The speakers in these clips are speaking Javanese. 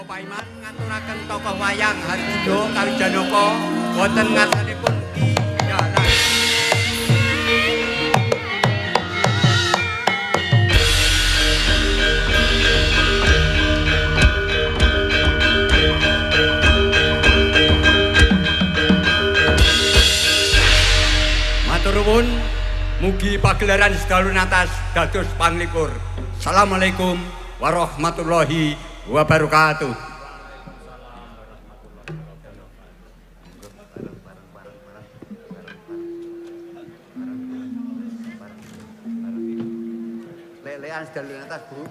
Bapak Paiman ngaturaken tokoh wayang Harjudo Kalijanaka wonten ngarsanipun Ki Dalang. Matur nuwun, mugi pagelaran sedalu natas dados panglikur. Assalamualaikum warahmatullahi wabarakatuh. Lelean sedalu natas, Bu.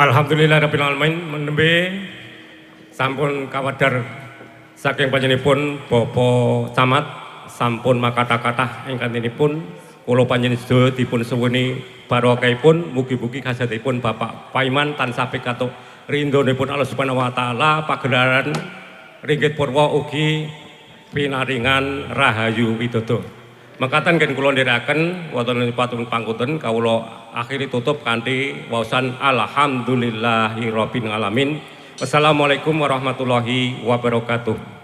Alhamdulillah rabbil alamin menembe sampun kawadar saking panjenenganipun Bapak Camat sampun makathah-kathah ingkang tinipun kula panjenengan sedaya dipun suwuni barokahipun mugi-mugi khasiatipun Bapak Paiman tansah pikantuk ridhonipun Allah Subhanahu wa taala pagelaran Ringgit Purwa ugi pinaringan rahayu widodo. Mekaten ken kula ndherekaken wonten patun pangkuten kawula akhiri tutup kanthi waosan alhamdulillahirabbil alamin. Wassalamualaikum warahmatullahi wabarakatuh.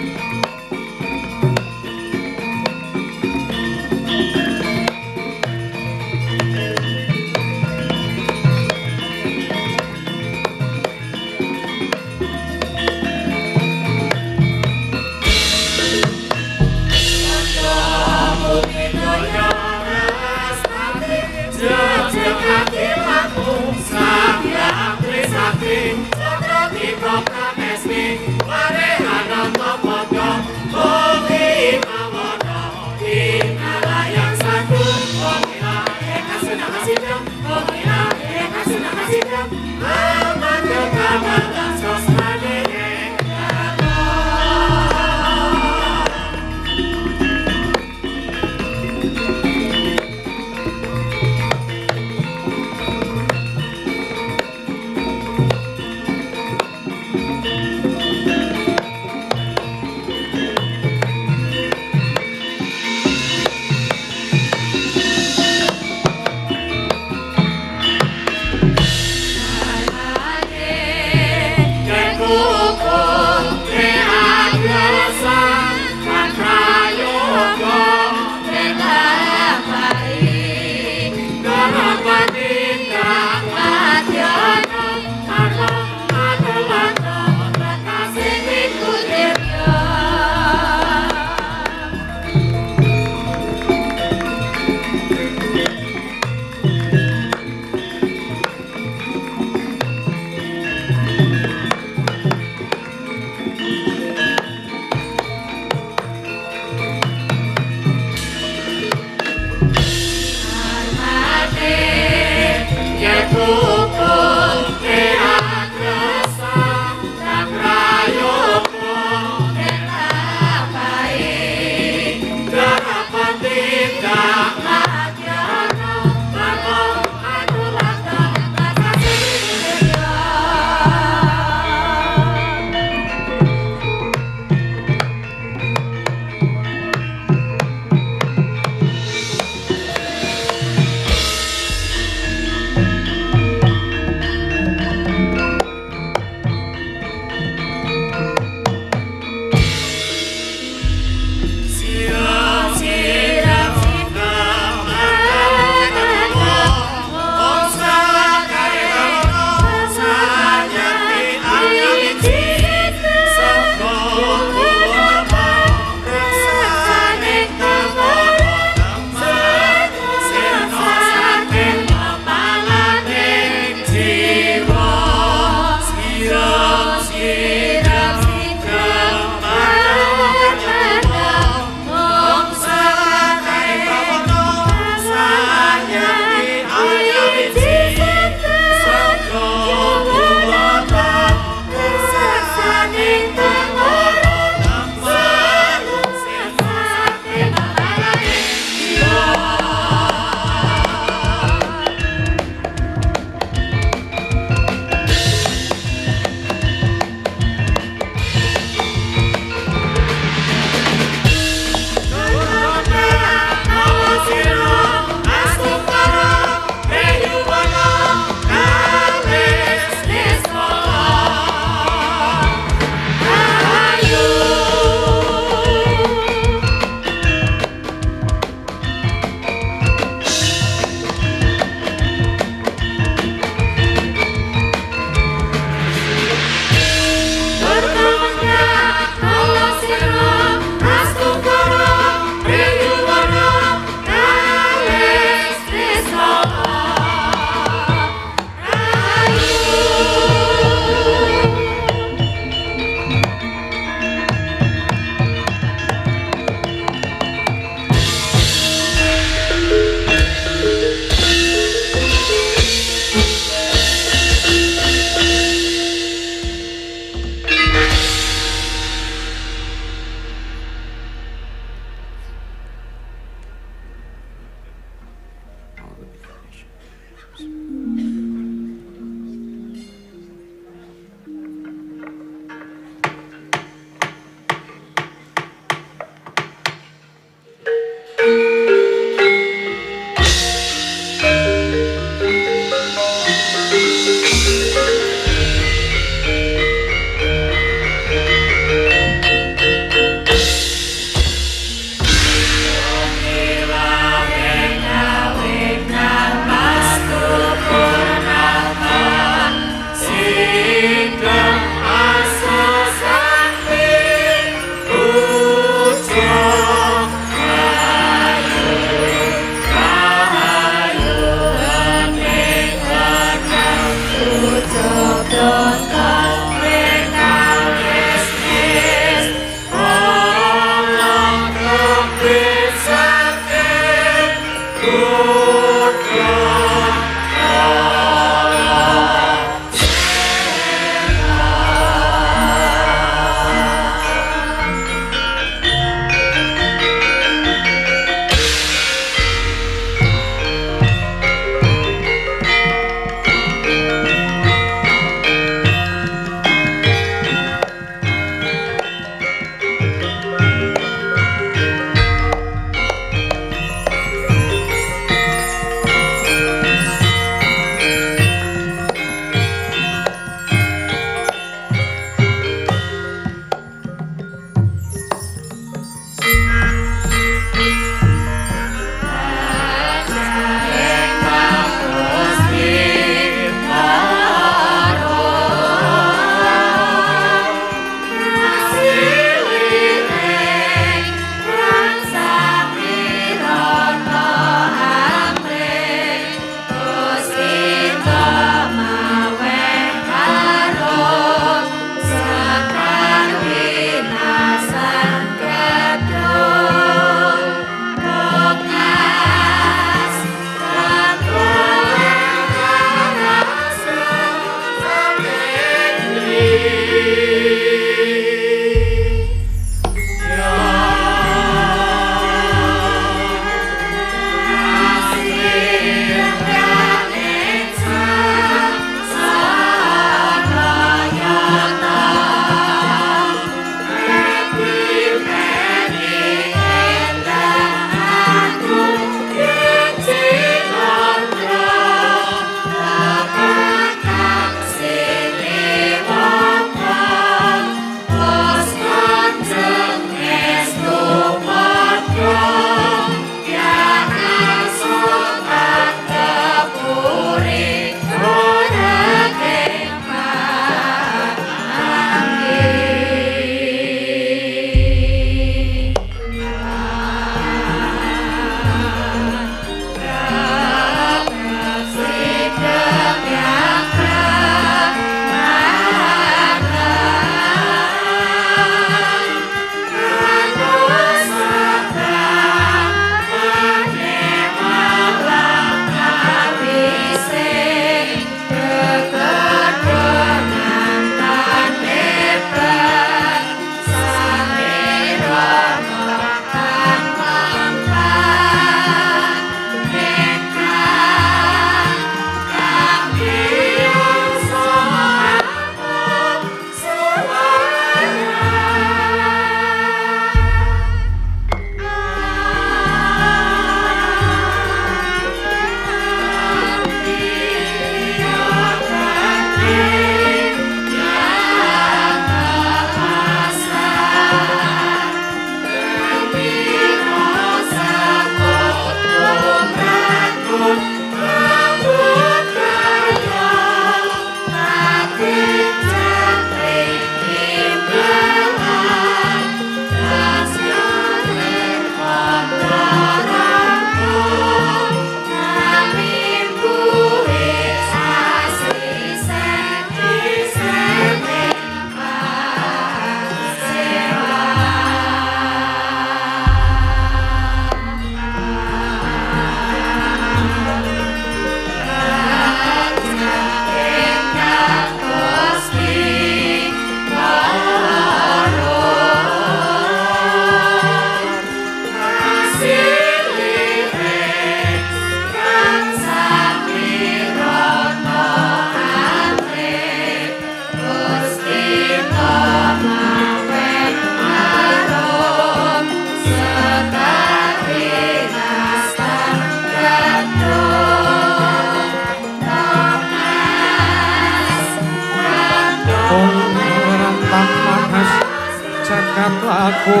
atlaku.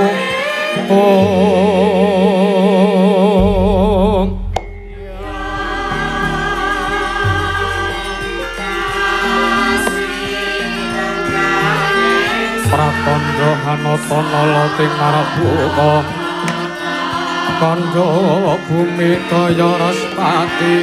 Pratandha hanata nala tinarabuka kandha bumi daya raspati.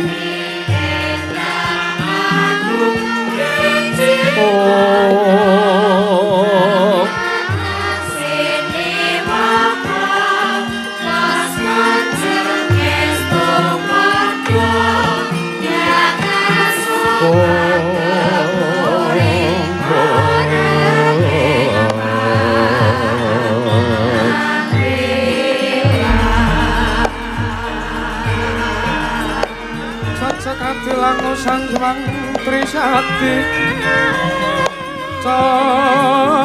Langu Sang Hyang Trisakti Cakra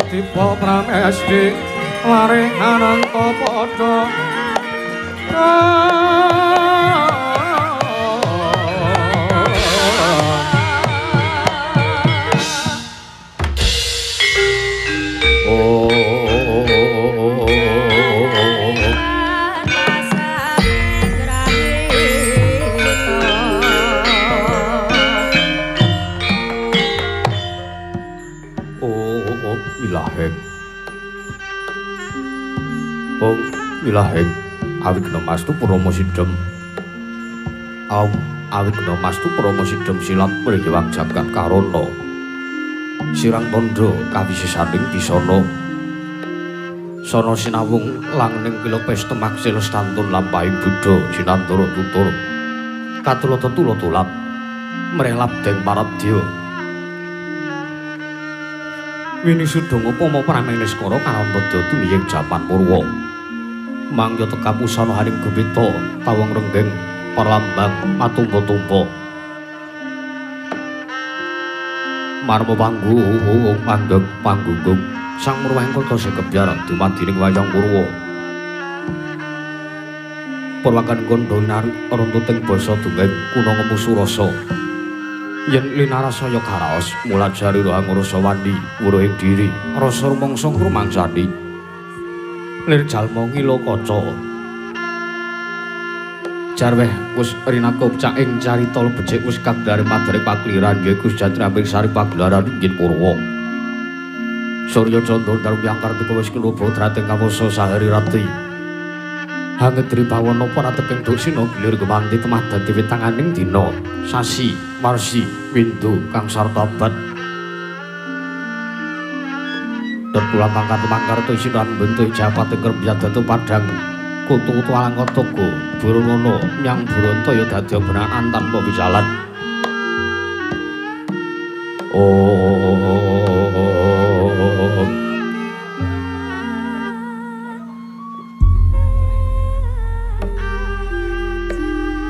Dipa Pramesti Lare Ananta Pada. Ilaheng awigna mastu Prama Sidhem. Awigna mastu Prama Sidhem silat mriyewang jagat karana. Sirang tandha kawisisaning bisana. Sana sinawung langning kilopes temak silestantun lampahing buddha jinandara tutur. Katulata tula-tulap mreh labdeng parabdya. Wini sudang upama prameng niskara karanta dumiying jaman purwa. Mangya tekapusana haring gembita tawang renggeng parlambang matumpa-tumpa. Marma panggung panggeng panggunggung sang murwahing kota sekebyar dumadining wayang purwa. Purwakan kandha runtuting basa dongeng kuna ngemu surasa. Yen linarasaya karaos mulajari rohang rasa wani wuruhing diri rasa rumangsa ngrumangsani. Lir jalma ngila kaca. Jarweh wis rinakub caking carita becik wis kagdare madare pakliran yaiku sejatine sari pagelaran inggih purwa. Surya candra daru yang kartika wis kenoba drating kawasa sahari rati. Hangedri bawana prateking duksina gilir gemanti temah dadi witanganing dina sasi warsi windu kang sarta abad. Kula tangkat mangkarta sinan bentuk japat ing krembyadatu padhang kutu-kutu alangkata burono nyang buronta ya dadi obenan tanpa pijalan.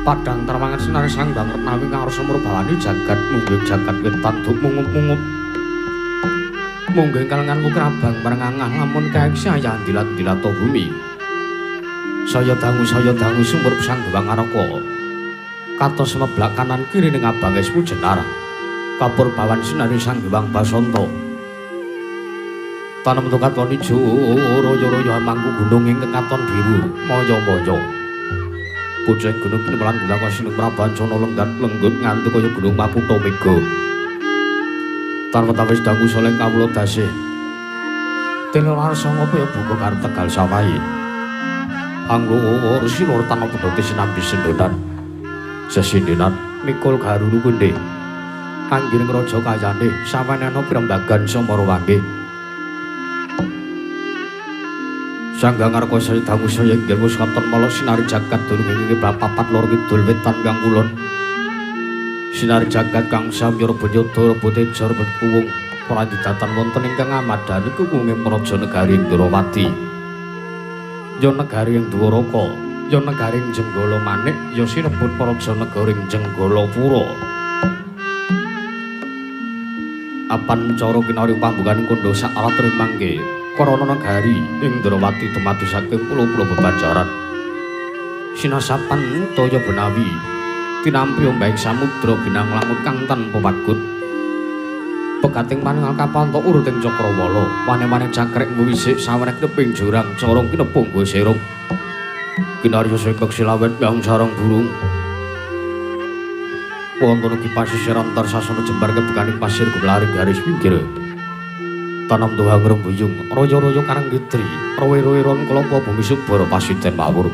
Padhang terwangan sinar sang Bang Retnawi kang rasa murbawani jagat munggih jagat wetan duk mungup-mungup. Munggih kalenganmu kerabang marangangah lamun kaeksi ayah dilat-dilata bumi. Saya dangu sumur sang Bang Araka. Katos meblak kanan kiri ning abang esmu jenar. Kapur bawan sinari sang Bang Basanta. Tanem katon ijo royo-royo mangku gunung ingkang katon biru maya-maya. Pucuk gunung pinemelan gulang sinung prabancana lenggat lenggut nganti kaya gunung Maputo Mega. Tanpa tawis dangu soleng kawula dasih. Dene warsa ngopo ya buka karo Tegal sawahi. Anglur silur tanpa pedhote sinambi sendonan. Sesindenan mikul garuru kundhe. Anggir ngraja kayane sawenana pirembagan samara wangke. Sangga ngarka saya dangu saya inggih wis katon mala sinari jagat durung ing papat lor kidul wetan kang kulon. Sinar jagat kang samya rebut yada rebut teja rebut kuwung pradidatan wonten ingkang amadani kuwunge praja negari Ndrawati. Ya negari ing Dwaraka, ya negari ing Jenggala Manik, ya sinebut praja negari ing Jenggalapura. Apan cara kinari pambukaning kandha sak ratri mangke karana negari ing Ndrawati dumadi saking pulo-pulo bebanjaran. Sinasapan toya benawi tinampi ombak samudra binang langut kang tanpa pagut. Pegating manunggal kapanto uruting cakrawala. Wane-wane cakrek mwisik sawenek teping jurang corong kinepung go serung. Kinarya sing silawet yang sarang burung. Wonten ugi pasisir antar sasana jembar kebekaning pasir gumlaring garis pinggir. Tanam tuha ngrembuyung, royo-royo karang gidri, rowe-rowe ron kelapa bumi subur pasiden mawur.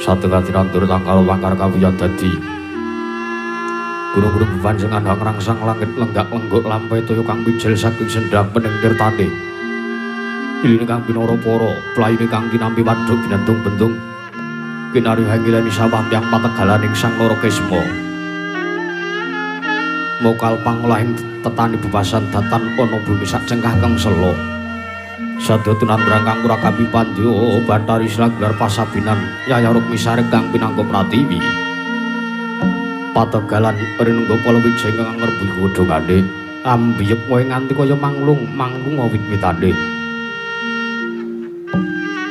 Satengah tinandur tangkal wangkar kawiyan dadi. Gunung-gunung bepanjengan hang rangsang langit lenggak-lenggok lampai toya kang mijil saking sendang pening tirtane. Iline kang pinara para, playune kang kinampi waduk binantung-bentung. Kinarya hangilani sawah yang pategalaning Sang Narakesma. Mokal pangolahing tetani bebasan datan ana bumi sak cengkah kang sela. Sadya tinandrang kang urakapi pandya Bathari Slanggar pasabinan Yaya Rukmi Sarek kang pinangka pratiwi. Pategalan rinungga palawija ingkang ngrebuhi godhongane ambiyep wae nganti kaya manglung manglunga wit-witane.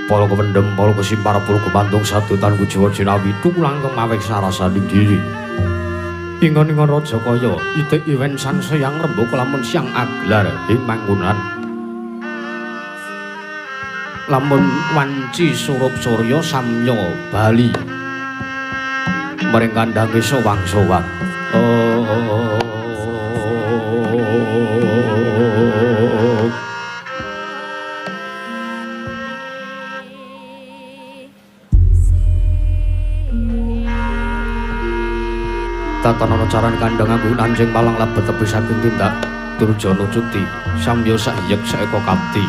Para kependhem, para kesimpar, para kepantung sadutan kujiwa jinawi tulang kemaweh sarasaning diri. Ingon-ingon raja kaya itik iwen sansayang rembug lamun siang aglar ing manggonan. Lamun wanci surup surya samya bali maring kandhange sowang-sowang. Tatanana carane kandhang anggo anjing malang lebet tepi saking tindak Durjana cuti samya sahiyek saeka kapti.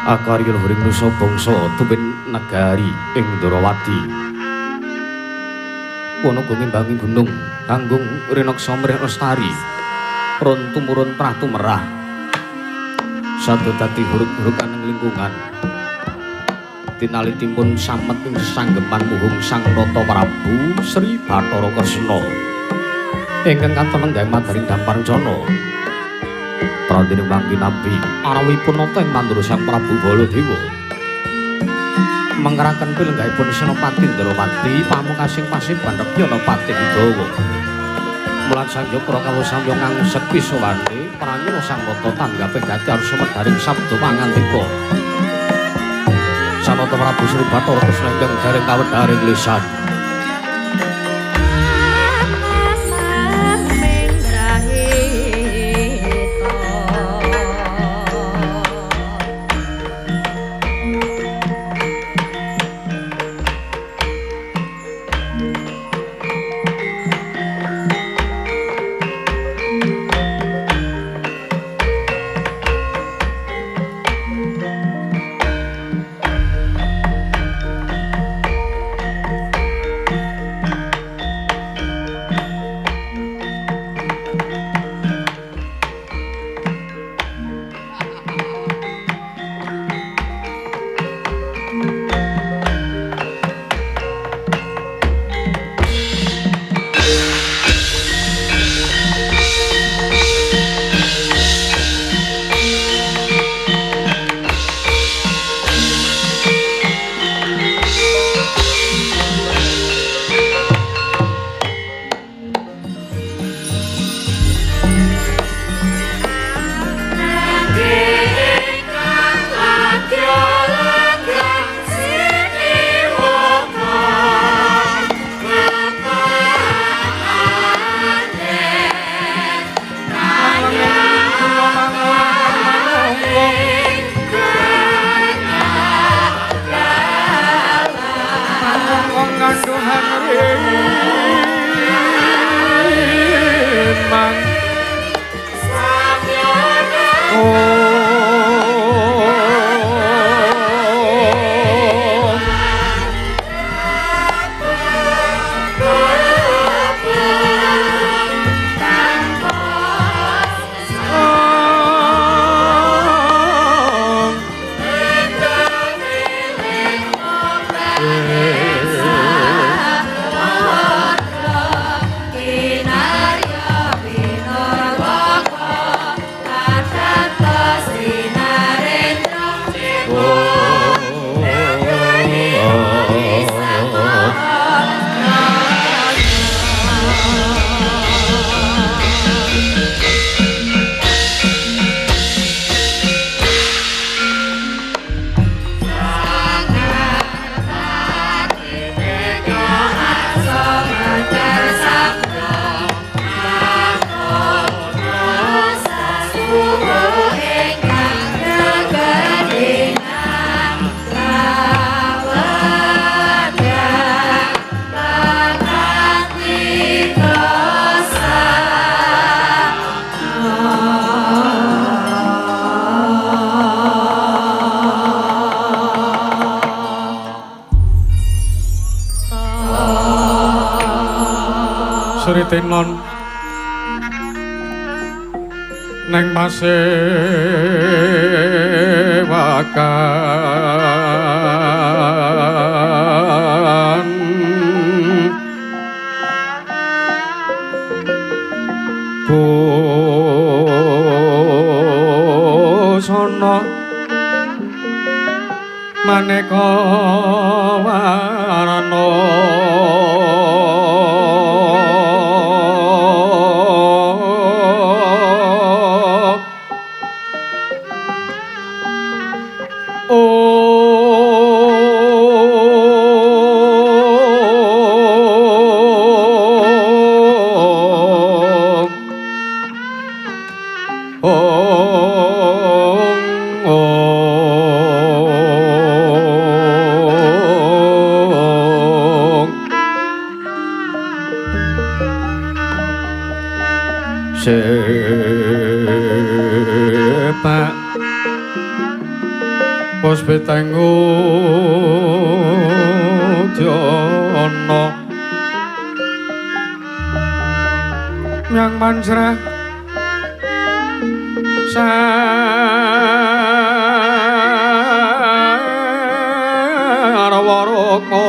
Akarya luhuring nusa bangsa tuwin negari ing Ndrawati. Wono ngimbangi gunung kanggung rinaksa mrih lestari run tumurun prah tumerah. Sadya dadi huruk-huruk aneng lingkungan. Tinalitimpun samet ing sesanggeman muhung Sang Nata Prabu Sri Bathara Kresna ingkang katon nenggah madaring dampar rencana. Prandining mangki nampi arawipun nata ing mandura Sang Prabu Baladewa. Mengeraken pilenggahipun Senopati Ndrawati pamungkasing paseban Rekyana Patih Dawa. Mulan Sang Yokra kawusamya ngangsek pisawane pranyana Sang Nata tanggape gati arsa medharing sabda pangantika. Sanata Prabu Sri Bathara Kresna ingkang dereng kawedharing lisan. Kinarya pinarwaka kadata. Sritenon neng pasewakan busana maneka warna. Sepak puspitanggu dyono yang manjrah sarwa rukma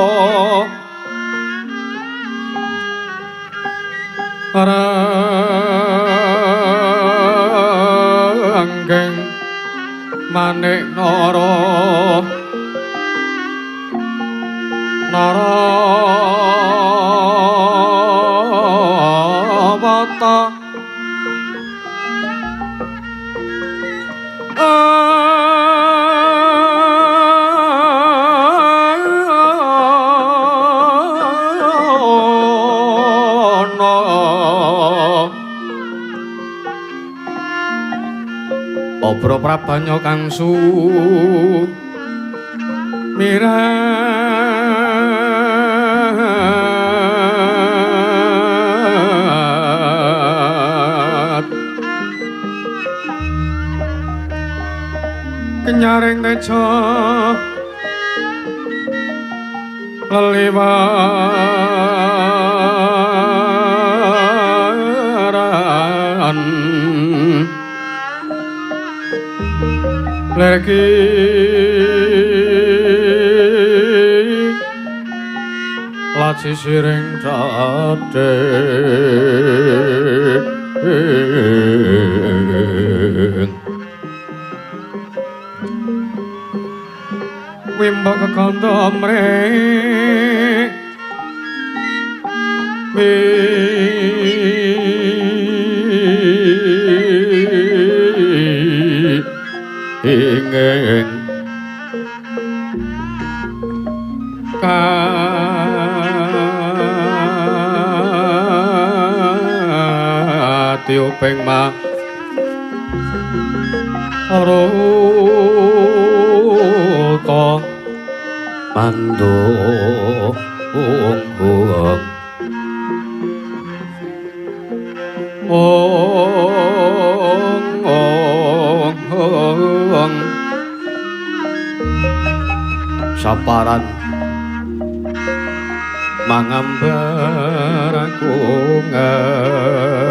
ranggeng manik nara narawata Obro prabanya kang sumirat kenyaring teja leliwaran lagi laci siring dade wimba kekanda mrek ingin katiuping ma aruta mandung ong saparan mangambar aku ngas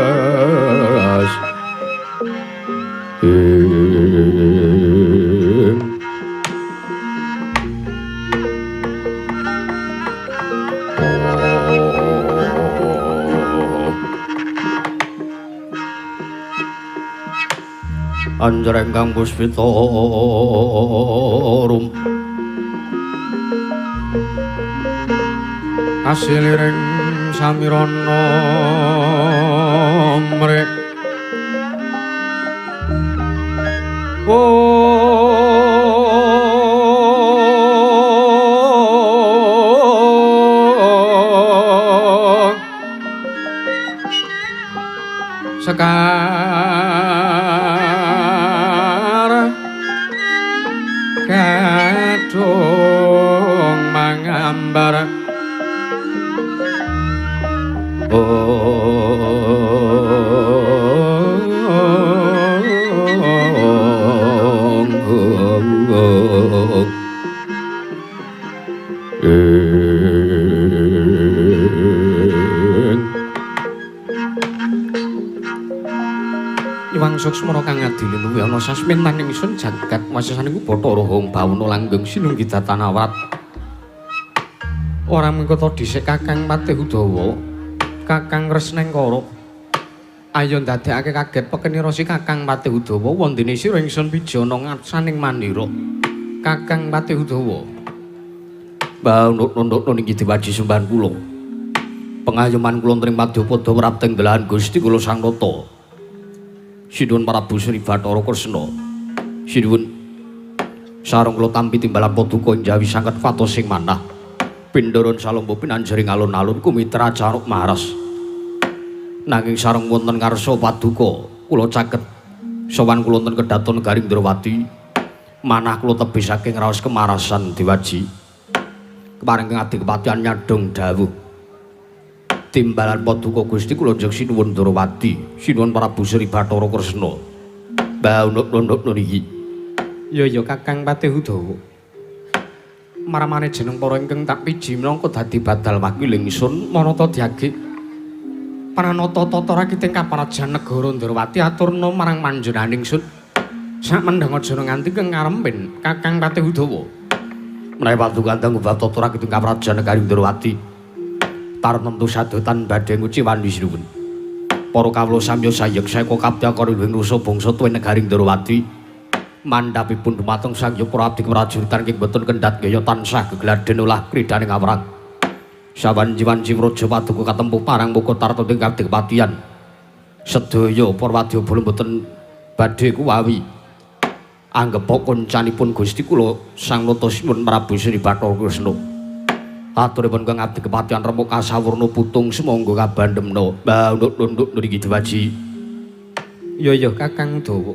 anjreng kang puspita rum asiliring samirana mrek sekar kadung mangambar ong. Wang Suksmana kang adili luwih ana sasmintan ingsun jagat wasesaning Bathara Hong Bawana langgeng sinunggi datan awrat. Ora mengkota dhisik Kakang Patih Udawa, Kakang Kresnengkara. Ayo ndadekake kaget pekenira si Kakang Patih Udawa wondene sira ingsun pijana ngarsaning mandira. Kakang Patih Udawa. Mbah nunduk niki diwaji sembahan kula. Pengayoman kula tring madyapada prapting delahan Gusti kula Sang Nata. Sinuwun Prabu Sri Bathara Kresna. Sinuwun sareng kula tampi timbalan paduka ing Jawi sanget fatosing manah. Pindharan salomba pinanjering alun-alun kumitra caruk maras. Nanging sareng wonten ngarsa paduka kula caket sowan kula wonten kedaton Garing Ndrawati. Manah kula tebih saking raos kemarasan diwaji. Kepareng ing kepatihan nyadhong dawuh. Timbalan paduka Gusti kula njeng sinuwun Ndrawati, sinuwun Prabu Sri Bathara Kresna. Mbah nunduk niki. Ya ya Kakang Patih Udawa. Maramane jeneng para ingkang tak piji minangka dadi badal wakil ingsun manata diagik. Pranata tata rakiting kaprajan negara Ndrawati aturna marang panjenengan ingsun. Sak mendhang aja nganti kengarempin Kakang Patih Udawa. Menawi paduka ndang ubah tata rakiting kaprajan negari Ndrawati. Tarnemtu sadotan badhe nguciwani sinuwun. Para kawula samya sayek saeka kabeh karo ing nusa bangsa tuwin negari Ndrawati. Mandhapipun dumateng Sang Hyang Para abdi prajuritan ing boten kendhat gaya tansah gegladen olah kridhaning awrang. Sawanci-wanci praja paduka katempuh parang muka tartemtu ing kadipatian. Sedaya para wadyabala boten badhe kuwawi. Anggepa koncanipun Gusti kula Sang Nata Sinuwun Prabu Sri Bathara Kresna. Aturipun kang abdi kepatihan remuk kasawurna putung sumangga kabandemna. Mbah nduk-nduk niki diwaji. Ya ya Kakang Udawa.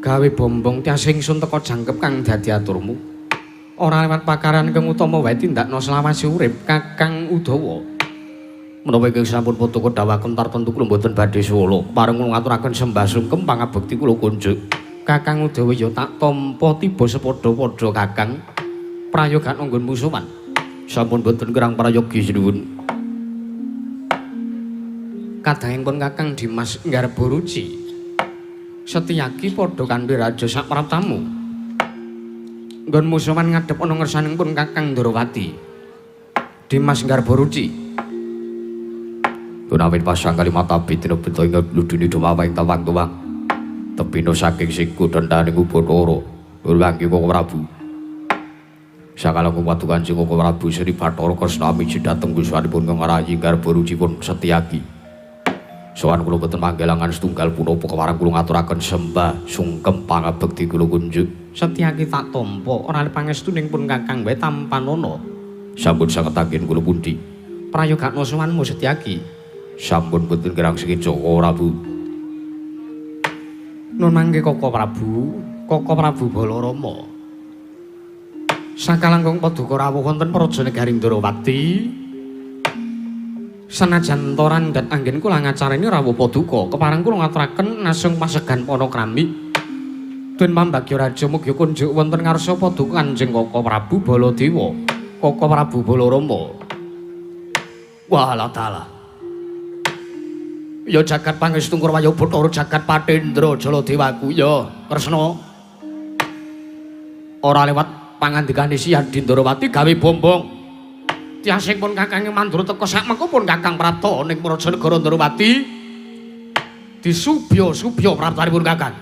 Gawe bombong tias ingsun teka jangkep kang dadi aturmu. Ora lewat pakaran kang utama wae tindakna selawase urip Kakang Udawa. Menawa ingkang sampun paduka dawuhaken tartemtu kula mboten badhe suwala. Pareng kula ngaturaken sembah sungkem pangabekti kula kunjuk. Kakang Udawa ya tak tampa tiba sepadha-padha Kakang. Prayogan anggonmu sowan. Sampun boten kirang prayogi sinuwun. Kadangipun Kakang Dimas Garbaruci. Setyaki padha kanthi raja sapraptamu. Nggon musuhan ngadhep ana ngersanipun Kakang Ndrawati. Dimas Garbaruci. Gunawin pasang kalimat tabi dina benta ing ludune dumawang tawang-tuwang. Tebina saking siku dendane Bathara. Urwangki Koko Prabu. Sakalangkung paduka Kanjeng Koko Prabu Sri Bathara Kresna amiji dhateng guswanipun kang rayi Garbarucipun Setyaki. Sowan kula boten manggelangan setunggal punapa kepareng kula ngaturaken sembah sungkem pangabekti kula kunjuk. Setyaki tak tampa ora pangestuning pun Kakang wae tampanana. Sampun sanget anggen kula pundi. Prayogakna sowanmu Setyaki. Sampun boten kirang sekeca Prabu. Nun mangke Koko Prabu, Koko Prabu Balarama. Sakalangkung paduka rawuh wonten praja negari Ndrawati. Senajan to randhat anggen kula ngacarani rawuh paduka, kepareng kula ngaturaken nasung pasegan panakrami. Tun pambagya raja mugi kunjuk wonten ngarsa paduka Kanjeng Koko Prabu Baladewa, Koko Prabu Balarama. Walah dalah. Ya jagat pangestu Kurwaya Bathara jagat Patendra Jaladewaku ya Kresna. Ora lewat pangandikane si Adi Ndrawati gawe bombong. Tiasing pun Kakang Mandura teka sak mengko pun Kakang Prapta ning praja negara Ndrawati disubya-subya praptanipun Kakang.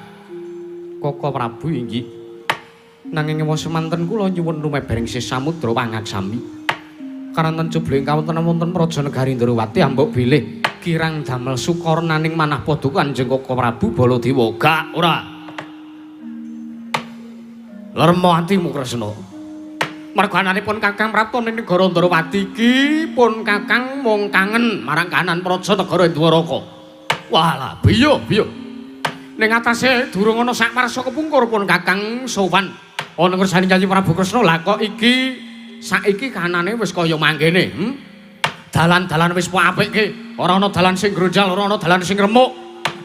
Koko Prabu inggih. Nanging ewa semanten kula nyuwun lumebering sih samudra pangaksami. Karanten jubling kawontenan wonten praja negari Ndrawati ambok bilih kirang damel sukarnaning manah paduka Kanjeng Koko Prabu Baladewa. Gak ora. Lermo atimu Kresna. Mergananipun Kakang Prapta ning negara Ndrawati iki pun Kakang mung kangen marang kahanan praja negara Dwaraka. Walah, biyo biyo. Ning atase durung ana sak warsa kepungkur pun Kakang sowan ana ngersani Kyai Prabu Kresna. Lah kok iki saiki kahanane wis kaya mangkene, Dalan-dalan wis apikke, ora ana dalan sing gronjal, ora ana dalan sing remuk.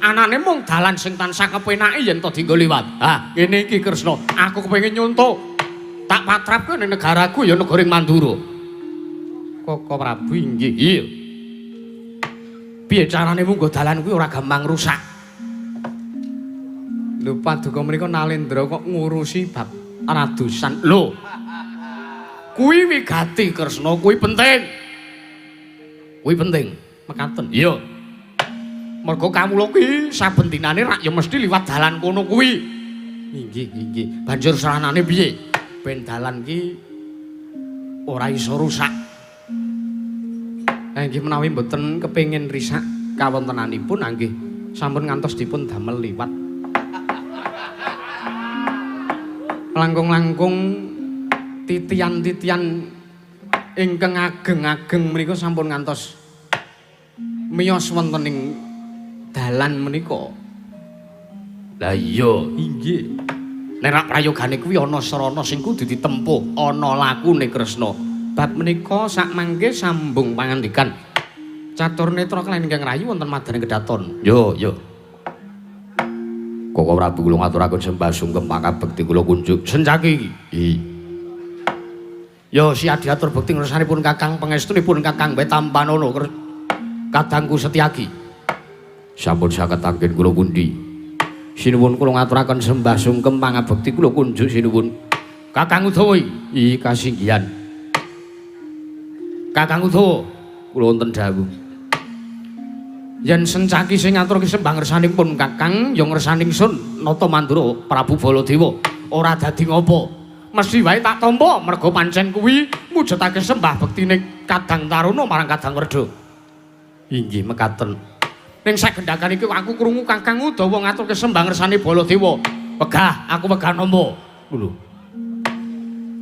Anane mung dalan sing tansah kepenaki yen to dienggo liwat. Ha, ngene iki Kresna, aku kepengin nyonto. Tak patrapke ning negaraku ya negara Mandura. Koko Prabu inggih. Iya. Piye carane munggo dalan kuwi ora gampang rusak? Lho paduka menika Nalendra kok ngurusi bab radosan. Lho. Kuwi wigati Kresna, kuwi penting. Kuwi penting. Mekaten. Iya. Mergo kawula kuwi saben dinane rak ya mesti liwat dalan kono kuwi. Inggih, inggih. Banjur saranane piye? Ben dalan ki ora iso rusak. Inggih menawi mboten kepengin risak kawontenanipun nggih sampun ngantos dipun damel liwat. Langkung-langkung titian-titian ingkang ageng-ageng menika sampun ngantos miyos wonten ing dalan menika. Lah iya, inggih. Nek rak prayogane kuwi ana sarana sing kudu ditempuh, ana lakune Kresna. Bab menika sakmangke sambung pangandikan. Catur netra kaliyan ingkang rayu wonten madyaning kedaton. Yo, yo. Koko Prabu kula ngaturaken sembah sungkem pangabekti kula kunjuk sencaki iki. Yo si adiatur bekti ngersanipun Kakang pangestunipun Kakang bae tampanana kadangku Setyaki. Sampun saged anggen kula pundi. Sinuwun kula ngaturaken sembah sungkem pangabekti kula kunjuk sinuwun. Kakang Udawa iki kasinggihan. Kakang Udawa kula wonten dawuh. Yen sencaki sing ngaturke sembah ngersanipun Kakang ya ngersani ingsun Nata Mandura Prabu Baladewa ora dadi ngopo. Mesti wae tak tampa merga pancen kuwi mujudake sembah bektine Kadang Taruna marang Kadang Werda. Inggih mekaten. Ning sagendhakan iki aku krungu Kakang Udawa ngaturke sembah ngersane Baladewa. Wegah, aku wegah nampa. Lho.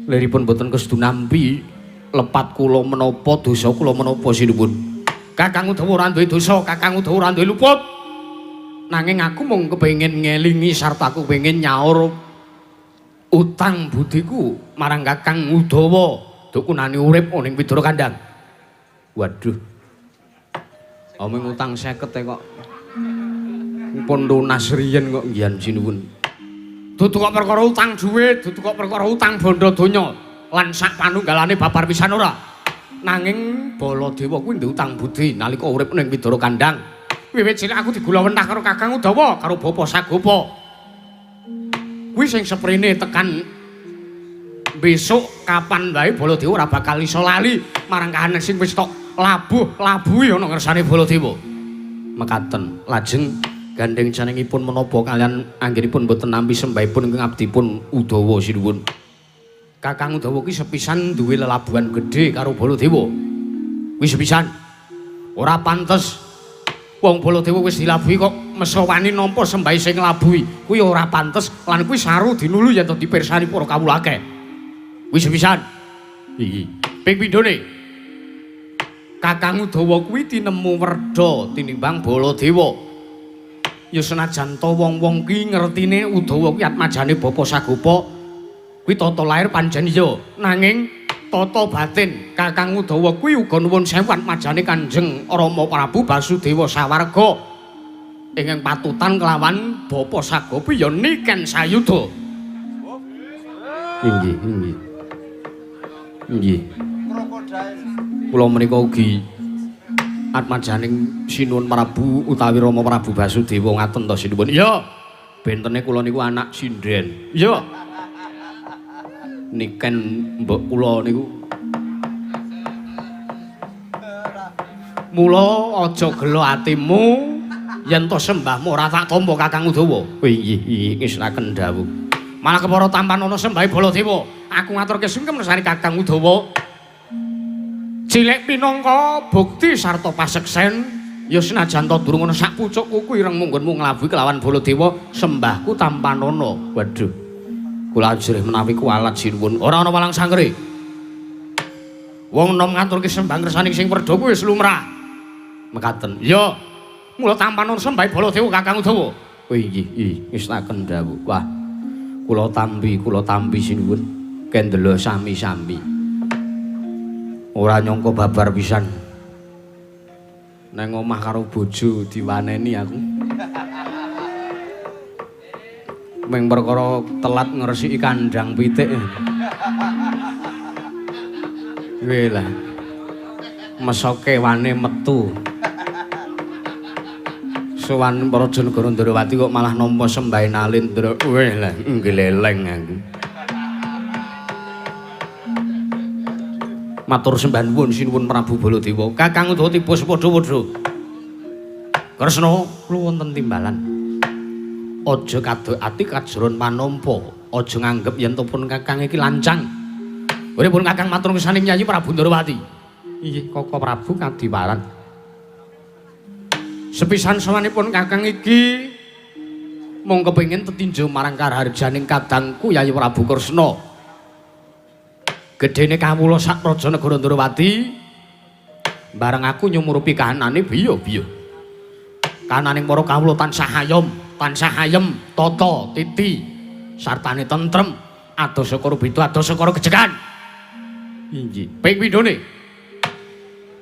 Liripun boten kesedu nampi lepat kula menapa dosa kula menapa sinuwun. Kakang Udawa ora duwe dosa, Kakang Udawa ora duwe luput. Nanging aku mung kepengin ngelingi sarta aku kepengin nyaur utang budiku marang Kakang Udawa dukunane urip ning Widara Kandang. Waduh. Omong utang 50 kok. Pun lunas riyen kok ngian sinuwun. Dudu kok perkara utang dhuwit, dudu kok perkara utang bondo donya lan sak panunggalane babar pisan ora. Nanging Baladewa kuwi duwe utang budi nalika urip ning Widara Kandang. Wiwit cilik aku digula wentah karo Kakang Udawa karo Bapa Sagopa. Kuwi sing seprene tekan besok kapan wae Baladewa ora bakal iso lali marang kahanan sing wis tok labuh-labuhi ana ngersane Baladewa. Mekaten lajeng gandeng janengipun menapa kalian anggenipun boten nampi sembahipun ingkang abdipun Udawa sinuwun. Kakang Udawa ki sepisan duwe lelabuhan gedhe karo Baladewa. Kuwi sepisan. Ora pantes wong Baladewa wis dilabuhi kok mesa wani nampa sembahe sing nglabuhi. Kuwi ora pantes lan kuwi saru dinulu yen to dipirsani para kawula akeh. Kuwi sepisan. Iki ping pindhone Kakang Udawa kuwi tinemu werda tinimbang Baladewa. Ya senajan to wong-wong ki ngertine Udawa kuwi atmajane Bapa Sagopa. Kuwi tata lahir pancen iya, nanging tata batin Kakang Udawa kuwi uga nuwun sewu atmajane Kanjeng Rama Prabu Basudewa sawarga. Ingkang patutan kelawan Bapa Sagopa ya Niken Sayuda. Inggih, inggih. Inggih. Kula menika ugi atmajaning Sinuwun Prabu utawi Rama Prabu Basudewa ngaten to sinuwun. Iya. Bentene kula niku anak sinden. Iya. Niken mbok kula niku. Mula aja gelo atimu yen to sembahmu ora tak tampa Kakang Udawa. Inggih, inggih ngestokaken dawuh. Malah kepara tampan ana sembahe Baladewa. Aku ngaturke sungkem ngersani Kakang Udawa. Cilik minangka bukti sarta paseksen ya senajan to durung ana sak pucuk kuku ireng munggonmu nglabuhi kelawan Baladewa sembahku tampanana. Waduh. Kula ajrih menawi kuwalat sinuwun ora ana walang sangkere. Wong nom ngaturke sembah ngersani sing werda kuwi wis lumrah. Mekaten. Iya. Mula tampanana sembahe Baladewa Kakang Udawa. Oh inggih, inggih ngestokaken dawuh. Wah. Kula tampi sinuwun kendela sami-sami. Ora nyangka babar pisan. Nang omah karo bojo diwaneni aku. Meng perkara telat ngresiki kandang pitik. Weh lah. Meso kewane metu. Sowan Praja Negara Ndrawati kok malah nampa sembahe Nalendra. Weh lah ngleleng aku. Matur sembah nuwun sinuwun Prabu Baladewa. Kakang Udawa tiba sepadha-padha. Kresna kula wonten timbalan. Aja kadok ati kajeron panampa, aja nganggep yen to pun kakang iki lancang. Uripun kakang matur ngesaning Yayi Prabu Ndrawati. Inggih Koko Prabu kadiwaran. Sepisan sawanipun kakang iki mung kepengin tetinju marang karaharjaning kadangku Yayi Prabu Kresna. Gedhene kawula sak praja negara Ndrawati bareng aku nyumurupi kahanane biya-biya. Kananing para kawula tansah ayom, tansah ayem, tata, titi, sartane tentrem, adoh saka beda, adoh saka gejegan. Inggih. Ping pindhone.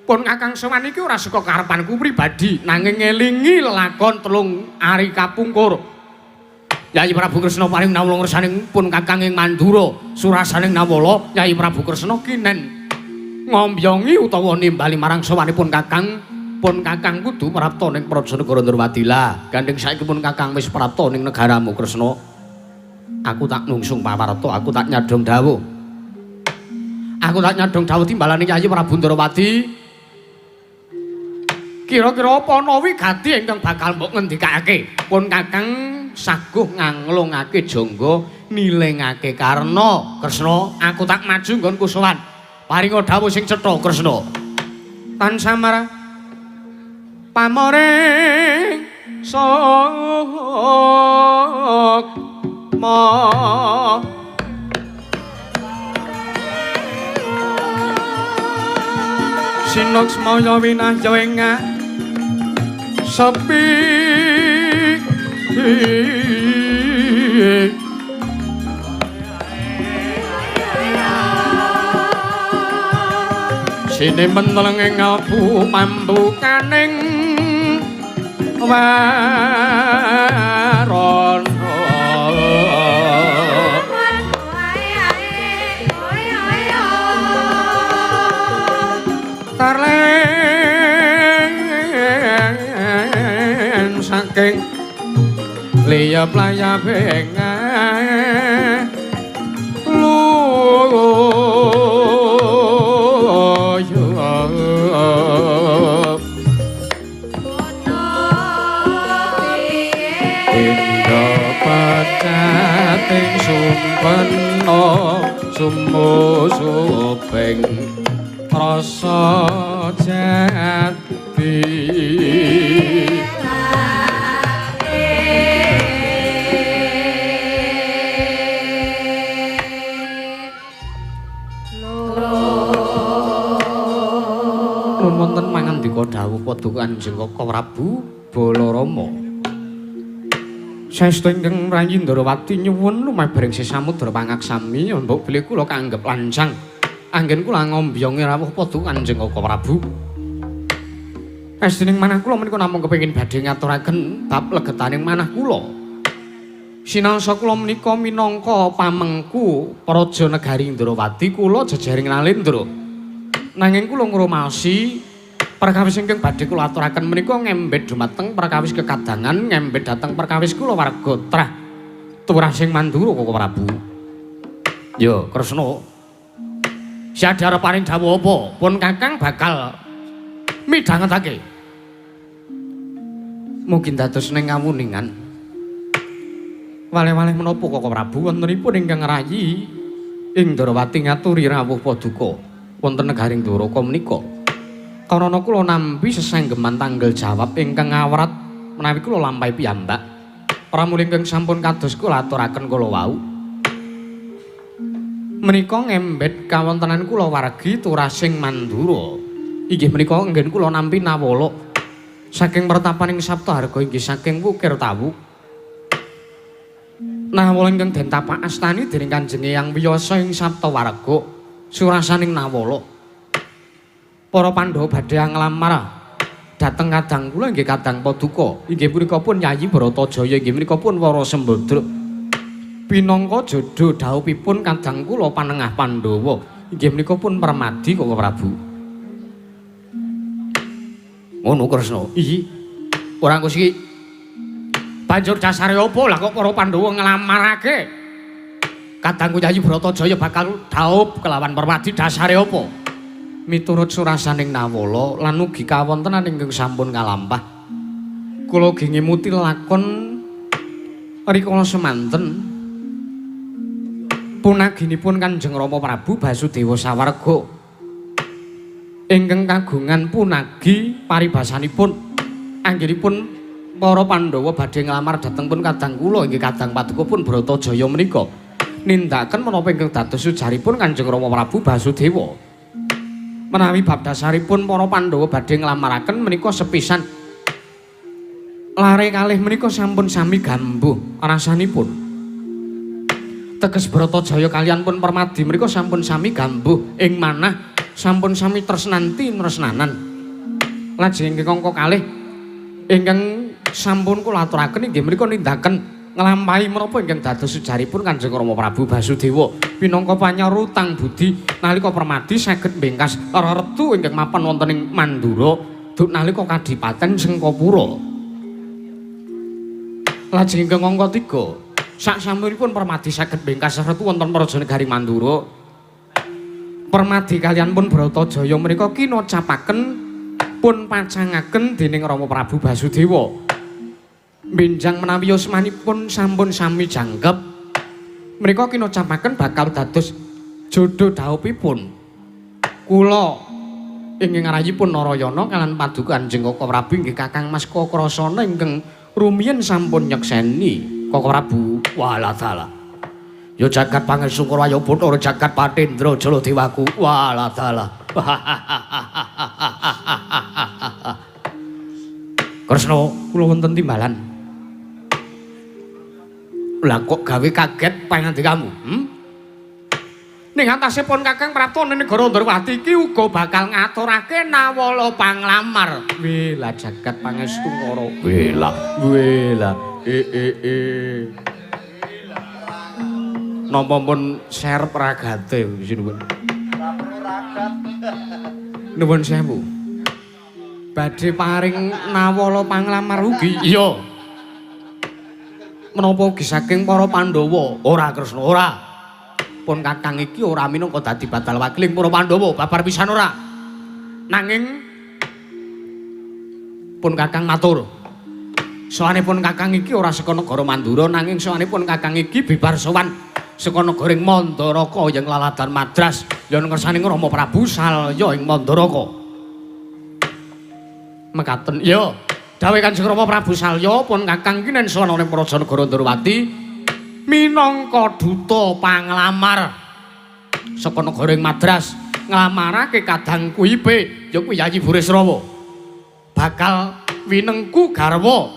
Pun kakang sowan iki ora saka karepanku pribadi, nanging ngelingi lelakon telung ari kapungkur. Yayi Prabu Kresna paring nawala ngersaning pun kakang ing Mandura, surasaning nawala Yayi Prabu Kresna kinen ngombyongi utawa nimbali marang sowanipun kakang. Pun kakang kudu prapta ning Praja Negara Ndrawati lah. Gandeng saiki pun kakang wis prapta ning negaramu Kresna. Aku tak nungsung pawarta, aku tak nyadhong dawuh. Aku tak nyadhong dawuh timbalane Yayi Prabu Ndrawati. Kira-kira apa ana wigati ingkang bakal mbok ngendikake? Pun kakang saguh nganglungake jangga nilengake karna. Kresna, aku tak maju nggonku sowan. Paringa dawuh sing cetha Kresna. Tansah marang pamoring sukma sinuksmaya winahya ing sepi sine menteleng ing abu pambukaning warana. Tarlen saking liyap layaping pecating sumpena sumusuping rasa jati. Nun wonten mangandika dawuh padha Kanjeng Kaka Prabu Balarama. Saestu ingkang Rayi Ndrawati nyuwun lumabaring sesamudra pangaksami mbok bilih kula kaanggep lancang. Anggen kula ngombyongi rawuh padha Kanjeng Kaka Prabu. Estining manah kula menika namung kepengin badhe ngaturaken bab legetaning manah kula. Sinaosa kula menika minangka pamengku praja negari Ndrawati kula jejering Nalendra. Nanging kula ngrumaosi perkawis ingkang badhe kula aturaken menika ngembet dumateng perkawis kekadangan, ngembet dhateng perkawis kula warga trah turah sing Mandura Kaka Prabu. Ya, Kresna. Sadhara paring dawuh apa? Pun kakang bakal midhangetake. Mugi dados ning ngawuningan. Waleh-waleh menapa Kaka Prabu wontenipun ingkang rayi ing Ndrawati ngaturi rawuh paduka wonten negaring Dwaraka menika. Karana kula nampi sesenggeman tanggel jawab ingkang ngawrat menawi kula lampahi piyambak. Pramula ingkang sampun kados kula aturaken kala wau. Menika ngembet kawontenan kula wargi turasing Mandura. Inggih menika anggen kula nampi nawala saking pertapaning Saptaharga inggih saking Wukir Tawu. Nawala ingkang den tapak astani dening Kanjeng Eyang Wiyasa ing Saptawarga surasaning nawala. Para Pandhawa badhe nglamar dhateng kadang kula inggih kadang paduka. Inggih punika pun Yayi Bratajaya, inggih menika pun Wara Sembadra. Pinangka jodho dhawuhipun kadang kula panengah Pandhawa, inggih menika pun Permadi Kaka Prabu. Ngono Kresna. Iya. Ora engko siki Banjur dasare apa lah kok para Pandhawa nglamarake kadangku Yayi Bratajaya bakal dhaup kelawan Permadi dasare apa? Miturut surasaning Nawala lan ugi kawontenan ingkang sampun kalampah. Kula ugi ngemuti lakon rikala semanten punaginipun Kanjeng Rama Prabu Basudewa sawarga ingkang kagungan punagi paribasanipun anggenipun para Pandhawa badhe nglamar dhateng pun kadang kula inggih kadang paduka pun Bratajaya menika nindakaken menapa ingkang dados ujaripun Kanjeng Rama Prabu Basudewa. Menawi bab dasaripun para Pandhawa badhe nglamaraken menika sepisan lare kalih menika sampun sami gambuh rasanipun. Teges Bratajaya kaliyan pun Permadi menika sampun sami gambuh ing manah sampun sami tresnanti tresnanan. Lajeng ingkang angka kalih ingkang sampun kula aturaken inggih menika nindakaken nglampahi menapa ingkang dados ujaripun Kanjeng Rama Prabu Basudewa pinangka panyaur utang budi nalika Permadi saged mbengkas reretu ingkang mapan wonten ing Mandura duk nalika Kadipaten Sengkapura. Lajeng ingkang angka 3 saksampunipun Permadi saged mbengkas reretu wonten Praja Negari Mandura, Permadi kaliyan pun Bratajaya menika kinocapaken pun pacangaken dening Rama Prabu Basudewa. Benjang menawi yusmanipun sampun sami jangkep menika kinocapaken bakal dados jodho dhaupipun kula ingkang ngarayipun Narayana kaliyan paduka Kanjeng Kaka Prabu inggih Kakang Mas Kakrasana ingkang rumiyin sampun nyekseni Kaka Prabu. Walah dalah. Ya jagat pangestu kaya Bathara jagat Patendra Jaladewaku. Walah dalah. Kresna kula wonten timbalan. Lah kok gawe kaget pangandikamu? Ning atase pun Kakang Prapta ning negara Ndrawati iki uga bakal ngaturake nawala panglamar. Weh lah jagat pangestu ngara. Weh lah, weh lah. Napa pun serep ragate sinuwun. Nuwun sewu. Badhe paring nawala panglamar ugi. Iya. Menapa ugi saking para Pandhawa? Ora Kresna, ora. Pun Kakang iki ora minangka dadi badal wakiling para Pandhawa, babar pisan ora. Nanging pun Kakang matur. Sowanipun Kakang iki ora saka negara Mandura, nanging sowanipun Kakang iki bibar sowan saka negara ing Mandaraka ing laladan Madras, yen ngersane Rama Prabu Salya ing Mandaraka. Mekaten, iya. Dawuh Kanjeng Rama Prabu Salya pun Kakang iki nen sowan ning Praja Negara Ndrawati minangka duta panglamar saka negara ing Madras nglamarake kadang kuipe ya kuwi Yayi Burisrawa bakal winengku garwa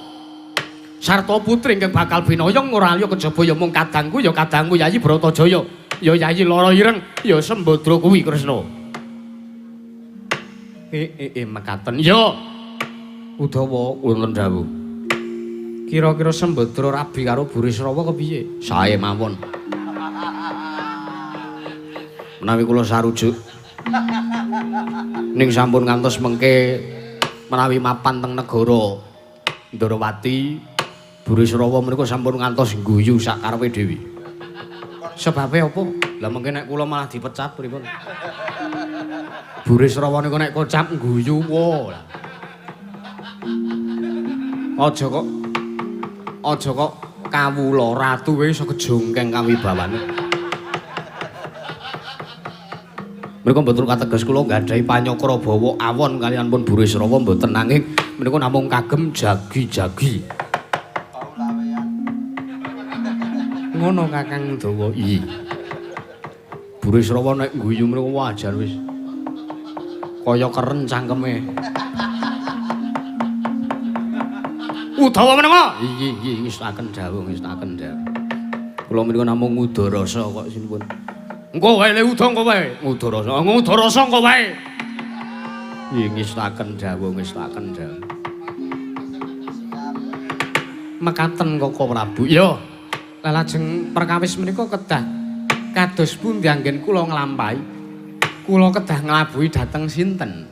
sarta putri ingkang bakal binayang ora liya kejaba ya mung kadangku ya kadangku Yayi Bratajaya ya Yayi Lara Ireng ya Sembadra kuwi Kresna. Mekaten ya. Udawa wonten dawuh. Kira-kira Sembadra rabi karo Burisrawa kepiye? Sae mawon. Menawi kula sarujuk ning sampun ngantos mengke menawi mapan teng negara Ndrawati, Burisrawa menika sampun ngantos ngguyu sak karepe dhewe. Sebabe apa? Lah mengke nek kula malah dipecat pripun? Burisrawa niku nek kocap ngguyu wo. Aja kok kawula ratu wae iso kejongkeng kawibawane. Menika mboten kateges kula nggadahi panyakra bawa awon kaliyan pun Burisrawa mboten, nanging menika namung kagem jagi-jagi. Ngono Kakang Dawa. Iya. Burisrawa nek ngguyu menika wajar wis. Kaya keren cangkeme. Udawa menenga. Iya iya ngestaken dawuh, ngestaken dawuh. Kula menika namung ngudarasa kok sinipun. Engko wae le uda engko wae. Ngudarasa, ngudarasa engko wae. Iya ngestaken dawuh, ngestaken dawuh. Mekaten Kaka Prabu. Iya. Lajeng perkawis menika kedah kados pundi anggen kula nglampahi? Kula kedah nglabuhi dhateng sinten?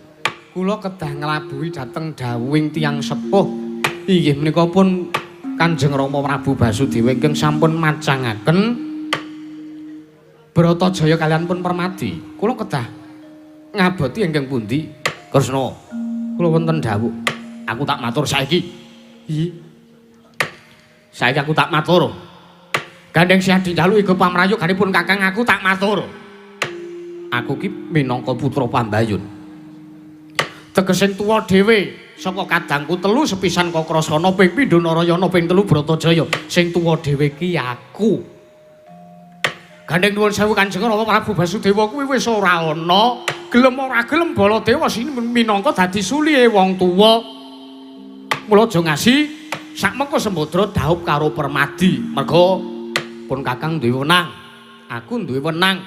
Kula kedah nglabuhi dhateng dawuhing tiyang sepuh. Inggih menika pun Kanjeng Rama Prabu Basudewa ingkang sampun macangaken Bratajaya kaliyan pun Permadi. Kula kedah ngaboti ingkang pundi? Kresna, kula wonten dawuh. Aku tak matur saiki. Iya. Saiki aku tak matur. Gandeng Syekh Dindalu iga pamrayoganipun Kakang aku tak matur. Aku ki minangka putra pambayun. Tegesing tuwa dhewe saka kadangku telu sepisan Kakrasana ping pindho Narayana ping telu Bratajaya. Sing tuwa dhewe ki aku. Gandeng nuwun sewu Kanjeng Rama Prabu Basudewa kuwi wis ora ana. Gelem ora gelem Baladewa sing minangka dadi sulihe wong tuwa. Mula aja ngasi sakmengko Sembadra dhaup karo Permadi. Merga pun Kakang duwe wenang. Aku duwe wenang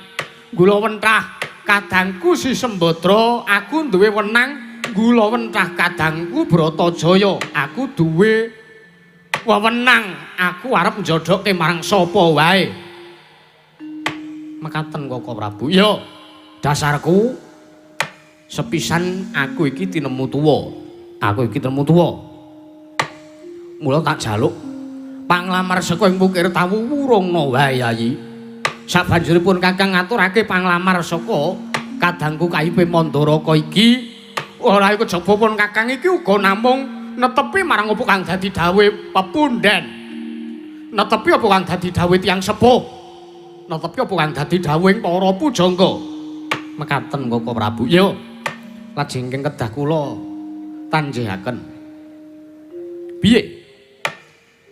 gula wentah kadangku si Sembadra, aku duwe wenang gula wentah kadangku Bratajaya. Aku duwe wewenang, aku arep njodhokke marang sapa wae. Mekaten Koko Prabu. Iya, dasarku sepisan aku iki tinemu tuwa. Aku iki tinemu tuwa. Mula tak jaluk panglamar saka ing Wukir Tawu wurungna wae Yayi. Sabanjuripun Kakang ngaturake panglamar saka kadangku KIP Mandaraka iki, ora iku kejaba pun Kakang iki uga namung netepi marang apa kang dadi dawuhe pepunden. Netepi apa kang dadi dawuhe tiyang sepuh. Netepi apa kang dadi dawuhing para pujangga. Mekaten Koko Prabu. Iya. Lajeng ingkang kedah kula tanjihaken. Piye?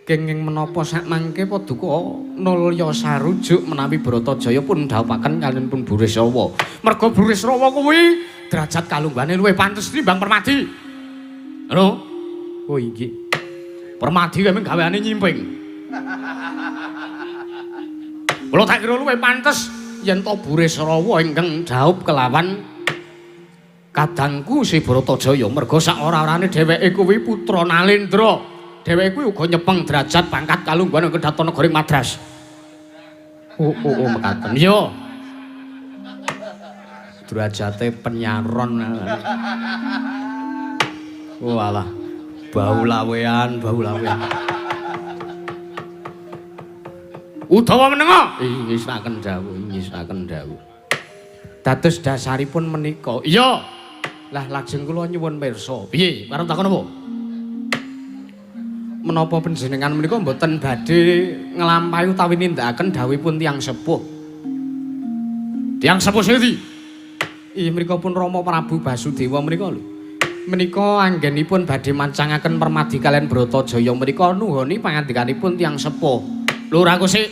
Kenging menapa sakmangke paduka nulya sarujuk menawi Bratajaya pun dhawuhaken kaliyan pun Burisrawa. Merga Burisrawa kuwi derajat kalunggane luwih pantes tinimbang Permadi. Ngono? Oh inggih. Permadi kuwi gaweane nyimping. Kula tak kira luwih pantes yen to Burisrawa ingkang dhaup kelawan kadangku si Bratajaya. Merga sak ora-orane dheweke kuwi putra Nalendra. Dheweke kuwi uga nyepeng derajat pangkat kalungguhan ing kedaton negara Madras. Oh, oh, oh, mekaten. Iya. Derajate penyaron. Oh alah, bau lawean, bau lawean. Udawa menenga. Ngisaken dawuh, ngisaken dawuh. Dados dasaripun menika. Iya. Lah lajeng kula nyuwun pirsa. Piye? Arep takon apa? Menapa panjenengan menika mboten badhe nglampahi utawi nindakaken dawuhipun tiyang sepuh? Tiyang sepuh sing ndi? Ih mriku pun Rama Prabu Basudewa menika lho. Menika anggenipun badhe mancangaken Permadi kaliyan Bratajaya menika nuhoni pangandikanipun tiyang sepuh. Lho ora sik.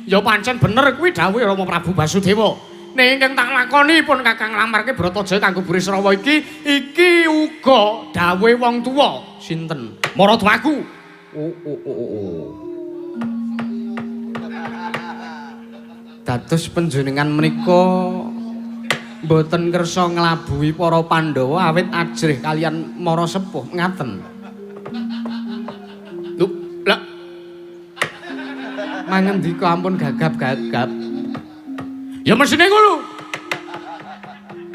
Ya pancen bener kuwi dawuhe Rama Prabu Basudewa. Ning ingkang tak lakoni pun Kakang nglamarke Bratajaya kanggo Burisrawa iki, iki uga dawuhe wong tuwa. Sinten? Maratuwaku. Oh oh oh oh. Dados panjenengan menika mboten kersa nglabuhi para Pandhawa awit ajrih kaliyan mara sepuh ngaten. Lho, lah. Mangendika ampun gagap-gagap. Ya mesine ngono.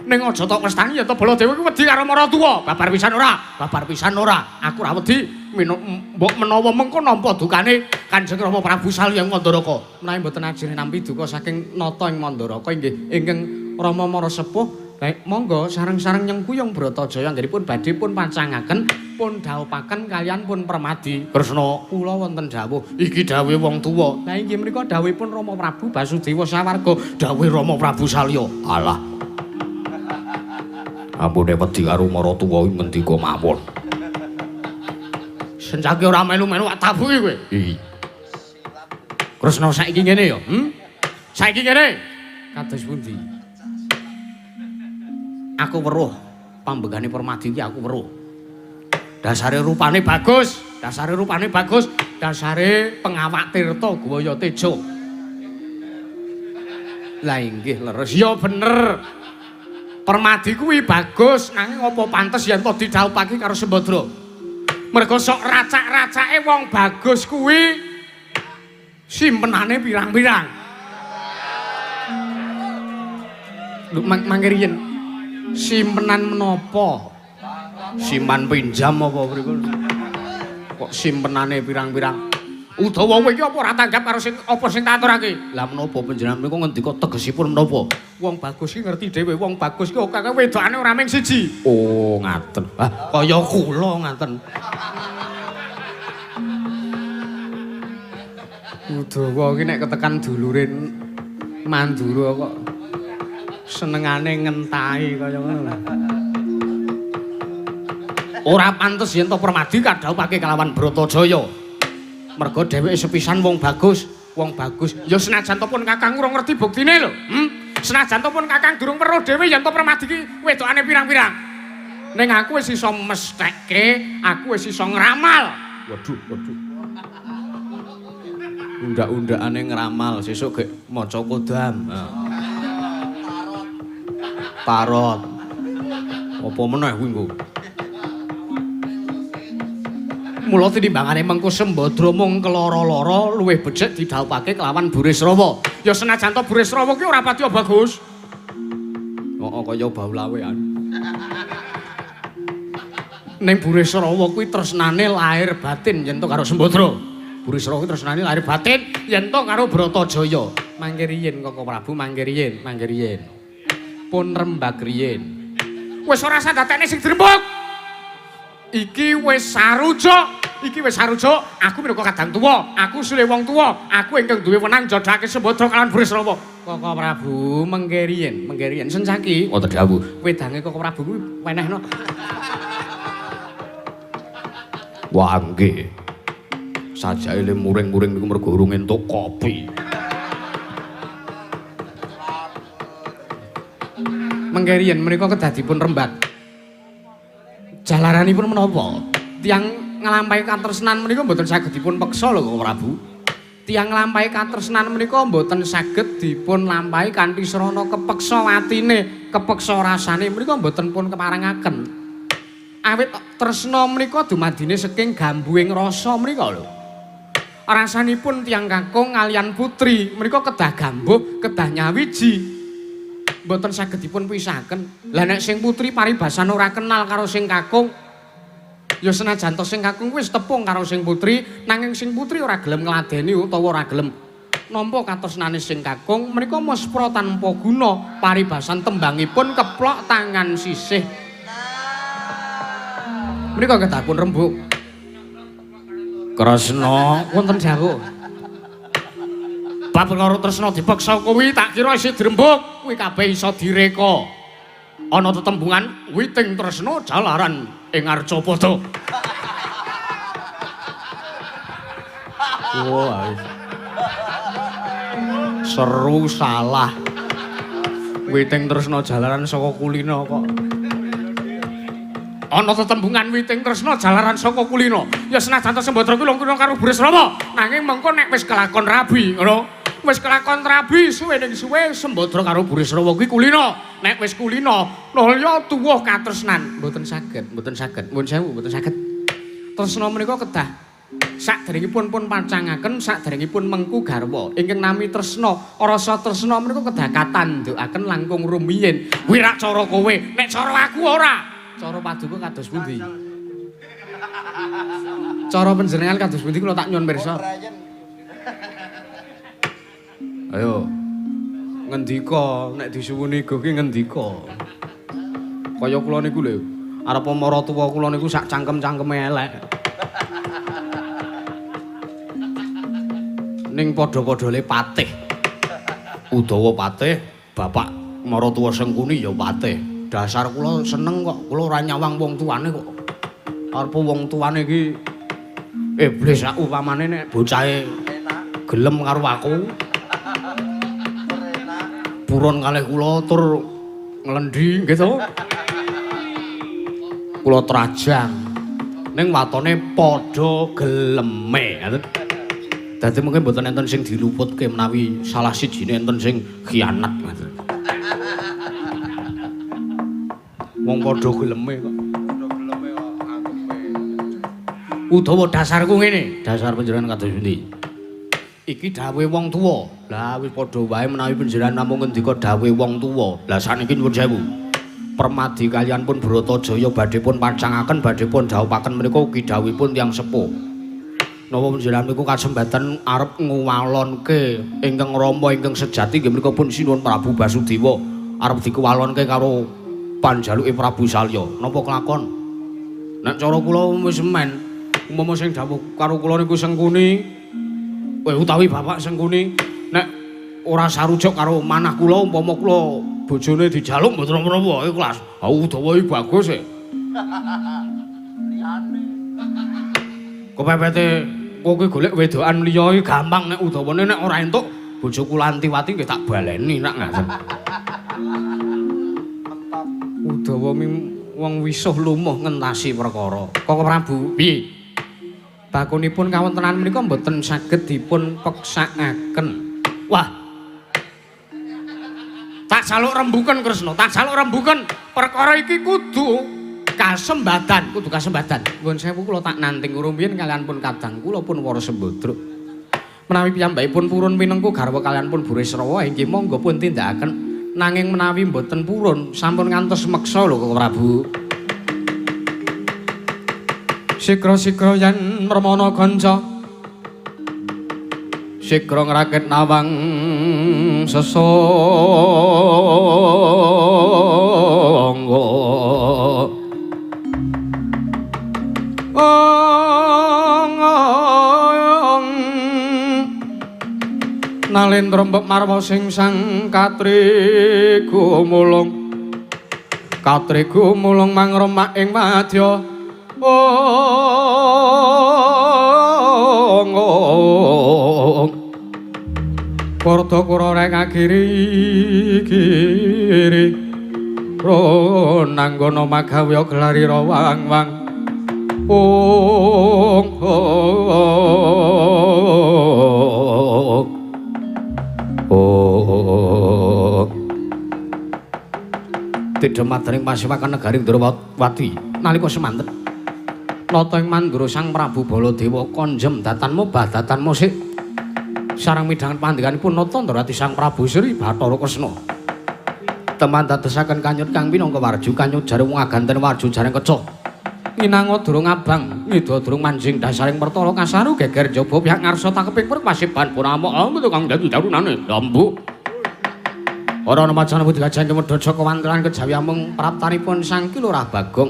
Ning aja tok westani ya to Baladewa kuwi wedi karo maratuwa. Babar pisan ora? Babar pisan ora. Aku ora wedi. Mbok menawa mengko nampa dukane Kanjeng Rama Prabu Salya Mandaraka. Menawi mboten ajrih nampi duka saking nata ing Mandaraka inggih ingkang Rama Mara Sepuh. Baik, monggo sareng-sareng nyengkuyung Bratajaya anggenipun badhe pun pancangaken pun dhawuhaken kaliyan pun Permadi. Kresna, kula wonten dawuh. Iki dawuhe wong tuwa. Lah inggih menika dawuhipun Rama Prabu Basudewa sawarga, dawuhe Rama Prabu Salya. Alah. Ampune wedi karo maratuwa ngendika mawon. Sencake ora melu-melu tak tabuki kowe. Iki. Kresna saiki ngene ya, Saiki ngene. Kados pundi? Aku weruh pambegane Permadi iki aku weruh. Dasare rupane bagus, dasare rupane bagus, dasare pengawak tirta Gwaya Teja. Lah inggih leres. Ya bener. Permadi kuwi bagus nanging apa pantes yen to didhawuhake karo Sembadra. Merga sok racak-racake wong bagus kuwi simpenane pirang-pirang. Lho mangke riyen simpenan menapa? Simpan pinjam apa pripun? Kok simpenane pirang-pirang. Udawa kowe iki apa ora tanggap karo sing apa sing tak aturake? Lah menapa panjenengan menika ngendika tegesipun menapa? Wong bagus ki ngerti dhewe, wong bagus ki akeh wedokane ora mung siji. Oh, ngaten. Ah, kaya kula ngaten. Udawa ki nek ketekan dulure Mandura kok senengane ngentai kaya ngono. Ora pantes yen to Permadi kadhawuhake kelawan Bratajaya. Merga dheweke sepisan wong bagus, wong bagus. Ya senajan to pun Kakang urung ngerti buktine lho. Senajan to pun Kakang durung weruh dhewe yen to Permadi ki wedokane pirang-pirang. Ning aku wis iso mesthekke, aku wis iso ngramal. Waduh, waduh. Undak-undakane ngramal, sesuk gek maca kodam. Tarot. Apa meneh kuwi engko? Mula tinimbangane mengko Sembadra mung keloro-loro luwih becik didhawuhake kelawan Burisrawa. Ya senajan to Burisrawa ki ora patiya bagus. Heeh, kaya bau lawean. Ning Burisrawa kuwi tresnane lahir batin yen to karo Sembadra. Burisrawa kuwi tresnane lahir batin yen to karo Bratajaya. Mangke riyin Koko Prabu, mangke riyin, mangke riyin. Pun rembag riyin. Wis ora sadadekne sing dirembug. Iki wis sarujuk, iki wis sarujuk, aku minangka kadang tuwa, aku sule wong tuwa, aku ingkang duwe wenang jodhake Sembadra kalawan Burisrawa. Koko Prabu mengke riyin, mengke riyin sencaki. Wonten dawuh. Wedange Koko Prabu kuwi wenehno. Wah nggih. Sajake le muring-muring niku mergo urung entuk kopi. Mengke riyin menika kedah dipun rembag. Jalaranipun menapa? Tiyang nglampahi katresnan menika mboten saged dipun peksa lho Koko Prabu. Tiyang nglampahi katresnan menika mboten saged dipun lampahi kanthi srana kepeksa atine, kepeksa rasane menika mboten pun keparengaken. Awit tresna menika dumadine saking gambuhing rasa menika lho. Rasanipun tiyang kakung kaliyan putri menika kedah gambuh, kedah nyawiji. Mboten saged dipun pisahaken. Lah nek sing putri paribasan ora kenal karo sing kakung, ya senajan to sing kakung wis tepung karo sing putri, nanging sing putri ora gelem ngladeni utawa ora gelem nampa katresnane sing kakung, menika muspra tanpa guna, paribasan tembangipun keplok tangan sisih. Menika kedah pun rembug. Kresna wonten jawuh. Bab perkara tresna dipeksa kuwi tak kira isih dirembug, kuwi kabeh iso direka. Ana tetembungan witing tresna jalaran ing Arcapada. Wah. Seru salah. Witing tresna jalaran saka kulina kok. Ana tetembungan witing tresna jalaran saka kulina. Ya senajan to Sembadra kuwi lungkuna karo Burisrawa, nanging mengko nek wis kelakon rabi, ngono. Wis kelakon rabi suwe ning suwe Sembadra karo Burisrawa kuwi kulina. Nek wis kulina, nalya tuwuh katresnan. Mboten saged, mboten saged. Nuwun sewu, mboten saged. Tresna menika kedah sakderengipun pun pacangaken, sakderengipun mengku garwa. Ingkang nami tresna, rasa tresna menika kedah katandukaken langkung rumiyin. Kuwi rak cara kowe, nek cara aku ora. Cara paduka kados pundi? Cara panjenengan kados pundi kula tak nyuwun pirsa. Ayo. Ngendika, nek disuwuni go ki ngendika. Kaya kula niku lho, arep maratuwa kula niku sak cangkem-cangkeme elek. Ning padha-padhane patih. Udawa patih, bapak maratuwa Sengkuni ya patih. Dasar kula seneng kok, kula ora nyawang wong tuane kok. Arep wong tuane iki iblis sak upamane nek bocahe gelem karo aku. Purun kalih kula tur nglendi nggih to. Kula trajang. Ning watone padha geleme. Dadi mungkin mboten enten sing diluputke menawi salah sijine enten sing khianat ngoten. Wong padha geleme kok. Padha geleme kok anggepe. Udawa dasarku ngene, dasar panjenengan kados pundi? Iki dawuhe wong tuwa. Lah wis padha wae menawi panjenengan namung ngendika dawuhe wong tuwa. Lah saniki nyuwun sewu. Permadi kaliyan pun Bratajaya badhe pun pacangaken badhe pun dhawuhaken menika ugi dawuhipun tiyang sepuh. Napa panjenengan niku kasembatan arep nguwalonke ingkang Rama ingkang sejati nggih menika pun Sinuwun Prabu Basudewa arep dikuwalonke karo panjaluke Prabu Salya. Napa kelakon? Nek cara kula wis men, umpama sing dawuh karo kula niku Sengkuni, utawi Bapak Sengkuni, nek ora sarujuk karo manah kula umpama kula bojone dijaluk mboten napa-napa ikhlas. Ha Udawa iki bagus e. Liyane. Kepepete kowe kuwi golek wedokan liya iki gampang nek udawane nek ora entuk bojoku Lantiwati nggih tak baleni nak ngaten. Mentok. Udawa wong wisuh lumuh ngentasi perkara. Koko Prabu, piye? Bakunipun kawontenan menika mboten saged dipun peksakaken. Wah. Tak jaluk rembuken Kresna, tak jaluk rembuken. Perkara iki kudu kasembadan, kudu kasembadan. Nggon sewu kula tak nanting rumiyin kalian pun kadang kula pun Wara Sembodro. Menawi piyambakipun purun minengku garwa kalian pun Burisrawa inggih monggo pun tindakaken. Nanging menawi mboten purun sampun ngantos meksa lho Koko Prabu. Sikra-sikra yen mremana kanca sikra ngrakit nawang sesangga. Nalendra mbok marwa sing sang katrigu mulung, katrigu mulung mangromak ing wadya. Korda kura rek kiri kiri ronanggono magawe gelari rawang-wang. Ong ong. Tidha madring pasiwakan negari Ndrawati nalika semanten nata ing mandura Sang Prabu Baladewa konjem datanmu badatanmu sik sareng midhangan pandikanipun nata Ndrawati Sang Prabu Sri Bathara Kresna teman dadosaken kanyut kang minangka warju kanyut jare wong aganten warju jareng kecoh nginanga durung abang ngida durung manjing dasaring pertala kasaru geger jaba pihak ngarsa takeping perwasiban punamok kang dadi darunane lambu ora ana macana budi gajah kemedha saka wantelan kejawi amung praptanipun Sang Ki Lurah Bagong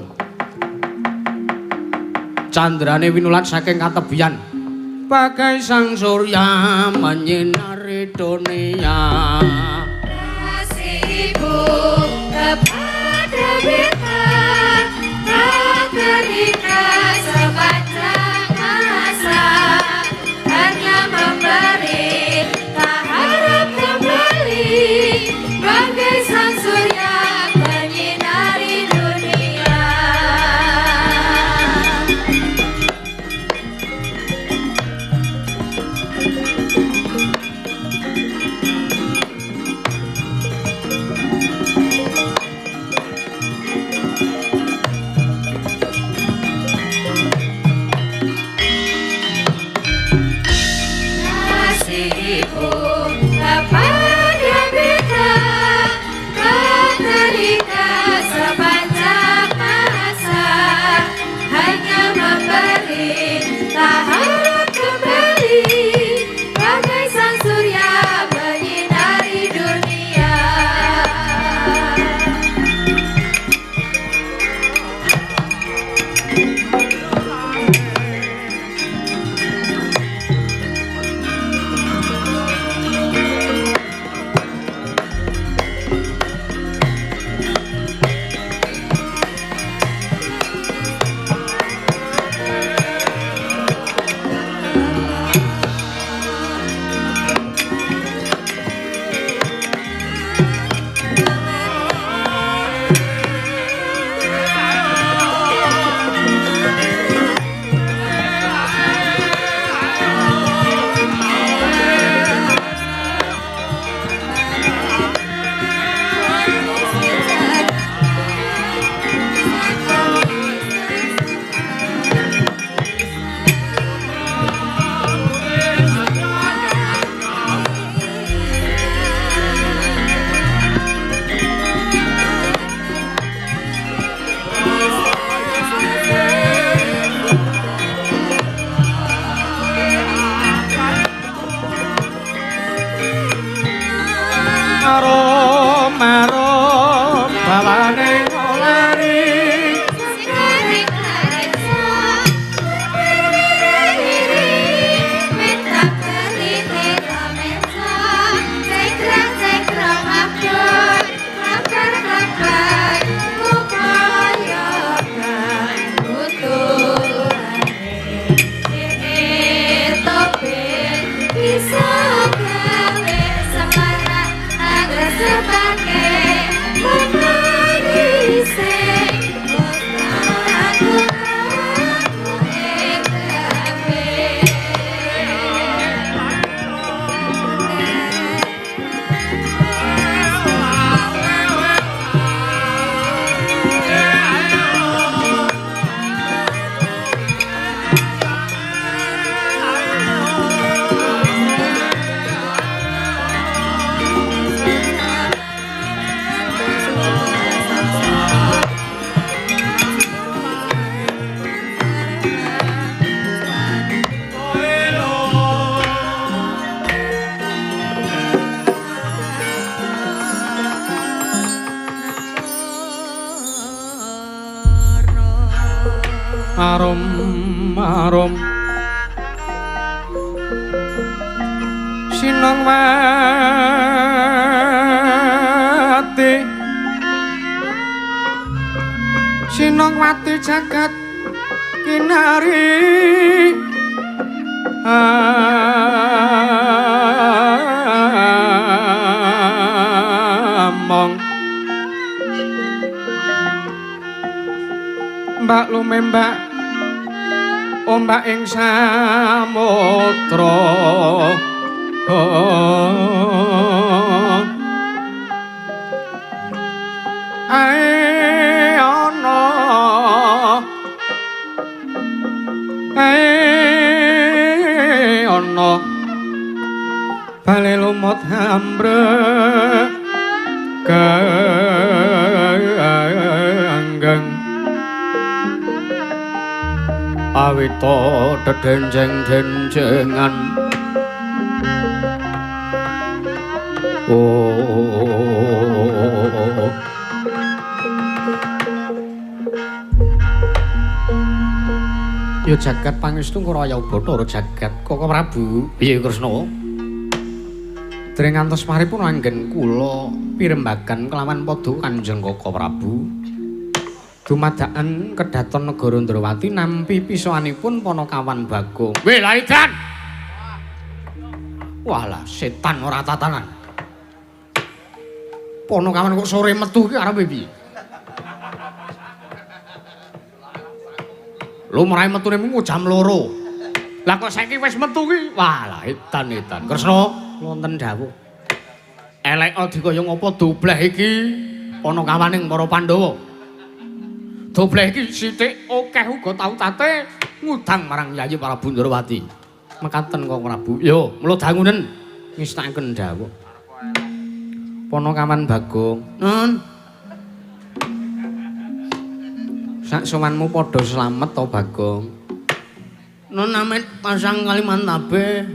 candrane winulat saking katebian bagai sang surya menyinari dunia. Kasih ibu kepada beta tak terhingga sepanjang masa, hanya memberi tak harap kembali bagai sang surya menyinari dunia. Gawane lari arum arum sinong wati sinong wati jagat kinari among mbak lumembak ombak ing samudra ae ana ae ana bale lumut hambre ganggeng awita dedenjeng-denjengan oh ya jagat pangestu Raya Bathara jagat Koko Prabu piye Kresna dereng ngantos paripun anggen kula pirembagan kelawan padha Kanjeng Koko Prabu dumadakan kedaton negara Ndrawati nampi pisoanipun Panakawan Bagong. Weh laidan. Walah setan ora tatanan. Panakawan kok sore metu iki arepe piye? Lumrahe metune mung jam 2. Lah kok saiki wis metu ki? Walah edan edan. Kresna wonten dawuh. Eleka dikaya ngapa dobleh iki Panakawaning para Pandhawa. Dobleh iki sithik akeh uga tau tate ngudang marang Yayi Prabu Ndrawati. Mekaten Kang Prabu. Yo, mula dangunen ngestakaken dawuh. Panakawan Bagong. Nun. Sak sowanmu padha slamet to Bagong. Nun amit pasang Kalimantabe.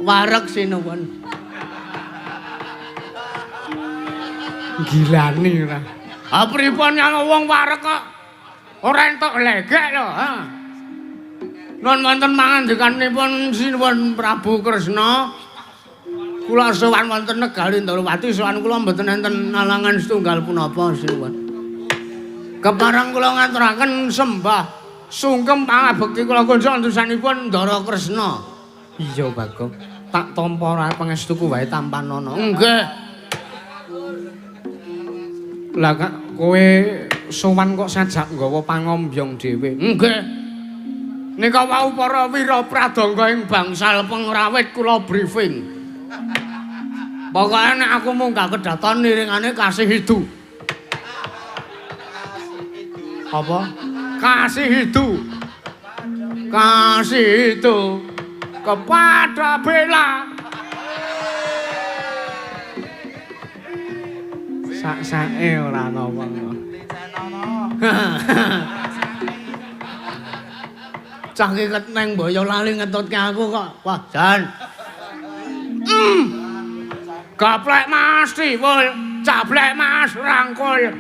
Wareg sinuwun. Gilani ora. Ha pripun yang wong wareg kok ora entuk legek lho, ha. Nun wonten mangandikanipun sinuwun Prabu Kresna. Kula sowan wonten negari Ndrawati, sowan kula mboten enten alangan setunggal punapa sinuwun. Kepareng kula ngaturaken sembah sungkem pangabekti kula kunjuk antusanipun Ndara Kresna. Iya Bagong, tak tampa ora pangestuku wae tampanana. Nggih. Lah kak kowe sowan kok sajak nggawa pangombyong dhewe. Nggih. Nika wau para wira pradangga ing bangsal pengrawit kula briefing. Pokoke nek aku munggah kedaton iringane kasih hidu. Apa? Kasih hidu. Kasih hidu kepada Bella. Sak-sake ora ana wong. Cah ki ketneng Boyolali ngetutke aku kok. Wah, jan. Gaplek Mas Tiwul, cablek Mas Rangkul.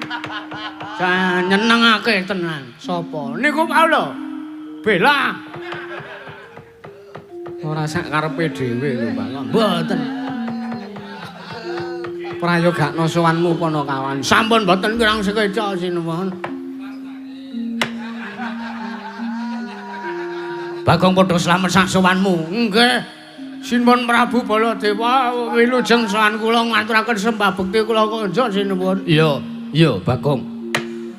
Jan nyenengake tenan. Sapa? Niku mau lho. Bela. Ora sak karepe dhewe lho, Pak. Mboten. Prayogakno sowanmu Panakawan. Sampun mboten kirang sekeca sinuwun. Bagong padha slamet sak sowanmu. Nggih. Sinuwun Prabu Baladewa wilujeng sowan kula ngaturaken sembah bekti kula konjuk sinuwun. Iya, iya Bagong.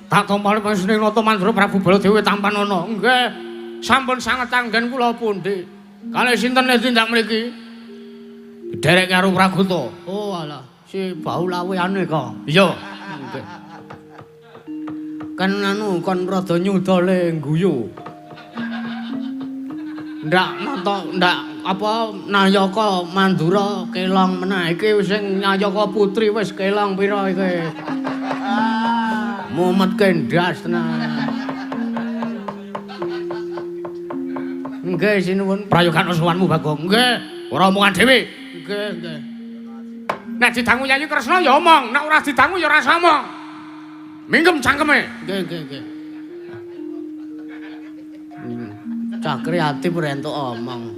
Tak tampa panjenengan Nata Mandura Prabu Baladewa tampanana. Nggih. Sampun sanget anggen kula pundi. Kalih sinten tindak mriki? Derek karo Pragota. Oh alah, si bau laweane kok. Iya. Nggih. Kan anu kon rada nyudole guyu. Ndak nata ndak apa Nayaka Mandura kelong meneh iki sing Nayaka Putri wis kelong pira iki. Mumetke ndas tenan. Nggih sinuwun prayogana sowanmu Bagong. Nggih, ora omongan dhewe. Nggih, nggih. Nek didangu Yayi Kresna ya omong, nek ora didangu ya ora usah omong. Mingkem cangkeme. Nggih, nggih, nggih. Cah kreatif ora entuk omong.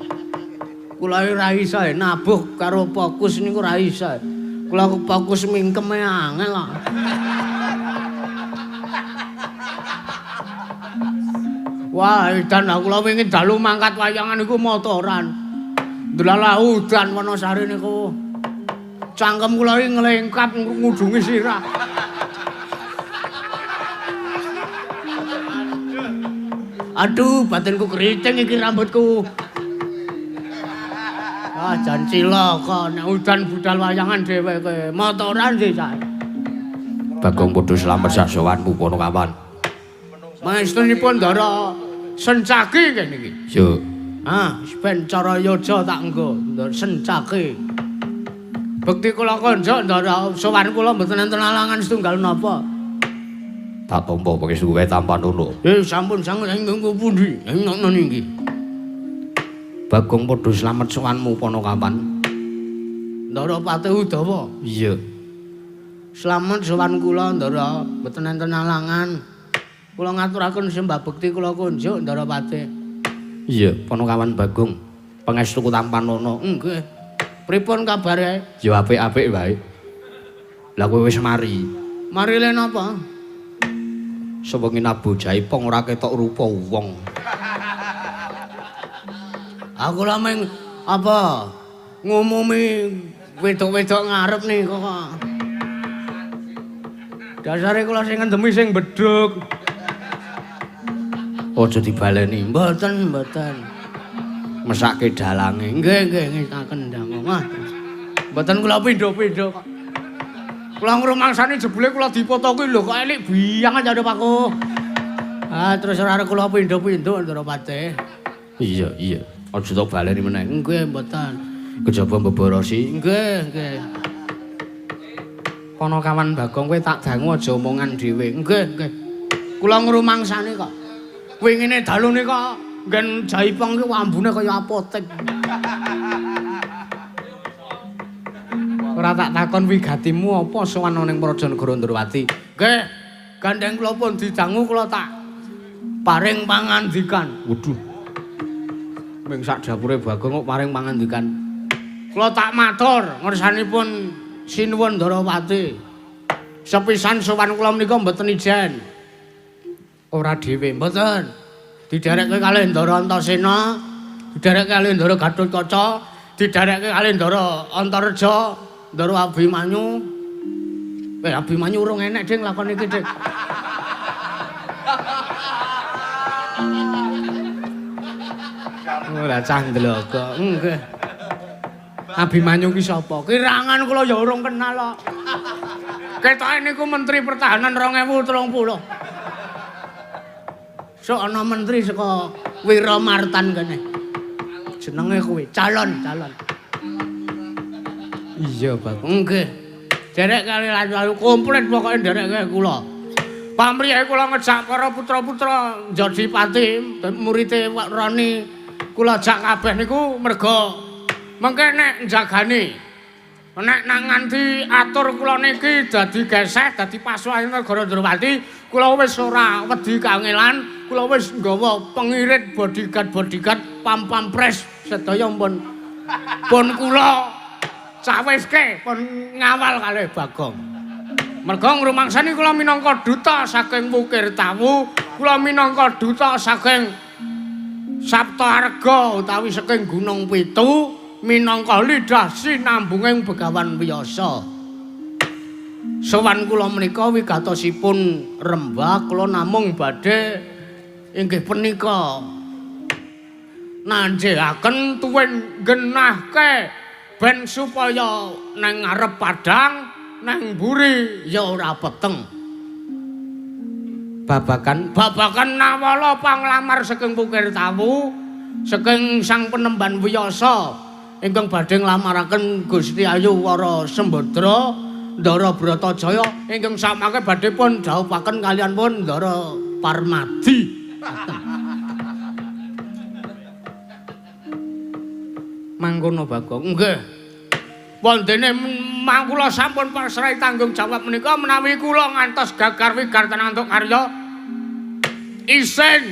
Kula ora iso nabuh karo fokus niku ora iso. Kula fokus mingkeme angel kok. Wah, edan aku kula wingi dalu mangkat wayangan niku motoran. Ndelalah udan Wonosari niku. Cangkem kula iki nglengkap ngudungi sirah. Aduh, batinku keriting iki rambutku. Ah, jan cilaka nek udan budal wayangan dheweke. Motoran sih sak. Bagong padha slamet sak sowanmu Panakawan. Maestunipun Ndara Sencaki kene iki. Yo. Ah, ben cara yoja tak nggo Ndara Sencaki. Bekti kula konjok Ndara sowan kula mboten enten alangan setunggal napa. Tak tampa pangestu wae tampanana. Sampun sanget ingkang pundi? Ngono niki. Bagong padha slamet sowanmu Panakawan. Ndara Patih Udawa. Iya. Slamet sowan kula Ndara, mboten enten alangan. Kula ngaturaken sembah bekti kula kunjuk Ndara Patih. Iya, Panakawan Bagong. Pangestuku tampanana. Nggih. Pripun kabare? Ya apik-apik wae. Lah kowe wis mari. Mari le napa? Sewengi nabuh jaipong ora ketok rupa wong. Aku lah meng apa ngumumi wedok-wedok ngarep niku kok. Dasare kula sing ngendemi sing bedhug. Aja dibaleni. Mboten, mboten. Mesake dalange. Nggih, nggih, ngestaken ndang omah. Mboten kula pindho-pindho kok. Kula ngrumangsani jebule kula dipotoki lho kok elik biyang aja Pakku. Ah, terus ora arep kula pindho-pindho Ndara Patih. Iya, iya. Aja tok baleni meneh. Nggih, mboten. Kejaba mbeborosi. Nggih, nggih. Panakawan Bagong kowe tak dangu aja omongan dhewe. Nggih, nggih. Kula ngrumangsani kok. Wingine dalu nika nggen jaipong ki ambune kaya apotek. Ora tak takon wigatimu apa sowan ning Prajanegara Ndrawati. Nggih, gandeng kula pun didangu kula tak paring pangandikan. Waduh. Ming sak dapure Bagong kok paring pangandikan. Kula tak matur ngersanipun Sinuwun Ndarawati. Sepisan sowan kula menika mboten ijen. Ora dhewe, mboten. Diderekke kalih Ndara Antasena, diderekke kalih Ndara Gatotkaca, diderekke kalih Ndara Antareja, Ndara Abimanyu. Abimanyu urung enek ding lakon iki, Dik. Ora cah ndlogo. Nggih. Abimanyu ki sapa? Kirangan kula ya urung kenal kok. Ketoke niku Menteri Pertahanan 2030. Sok ana menteri saka Wiramartan kene. Jenenge kuwi calon, calon. Iya, Pak. Nggih. Derek kali lalu komplit pokoke nderek kula. Pamrihe kula ngejak para putra-putra Jodipati, murite Wak Roni, kula jak kabeh niku merga mengke nek njagani Nek nang nganti atur kula niki dadi geseh, dadi pasukan negara Ndrawati, kula wis ora wedi kangelan, kula wis nggawa pengirit bodyguard-bodyguard pam-pampres sedaya pun pun kula cawiske pun ngawal kalih Bagong. Merga ngrumangsani kula minangka duta saking Wukir Tawu, kula minangka duta saking Saptaarga utawi saking Gunung Pitu minangka lidah sinambunging Begawan Wiyasa. Sowan kula menika wigatosipun rembag kula namung badhe inggih punika nanjehaken tuwin genahke ben supaya nang ngarep padhang nang mburi ya ora peteng. Babagan nawala panglamar saking Wukir Tawu saking Sang Penemban Wiyasa ingkang badhe nglamaraken Gusti Ayu Wara Sembadra Ndara Bratajaya ingkang samangke badhe pun dhawuhaken kaliyan pun Ndara Parmadi. Mangkono Bagong. Nggih. Wondene mang kula sampun pasrahi tanggung jawab menika menawi kula ngantos gagar wigar tenan antuk karya isin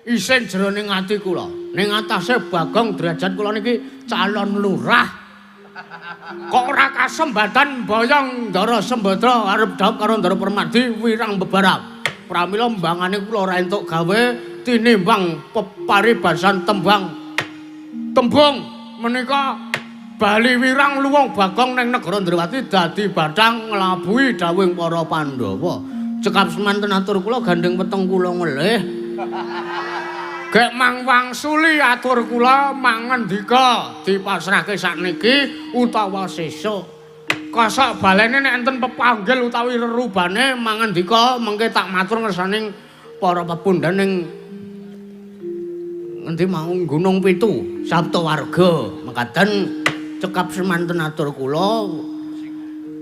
isin jroning ati kula. Ning atase Bagong derajat kula niki calon lurah. Kok ora kasembatan boyong Ndara Sembadra arep dhawuh karo Ndara Permadi wirang bebarap. Pramila mbangane kula ora entuk gawe tinimbang peparibasan tembang tembung menika bali wirang luwung Bagong ning negara Ndrawati dadi bathang nglabuhi dawuhing para Pandhawa. Cekap semanten atur kula gandeng weteng kula ngelih. Gek mang wangsuli atur kula mangendika dipasrahke sakniki utawa sesuk. Kosok balene nek enten pepanggil utawi rerubane mangendika mengke tak matur ngersaning para pepundhen ning ngendi mau Gunung Pitu Saptawarga. Mekaten cekap semanten atur kula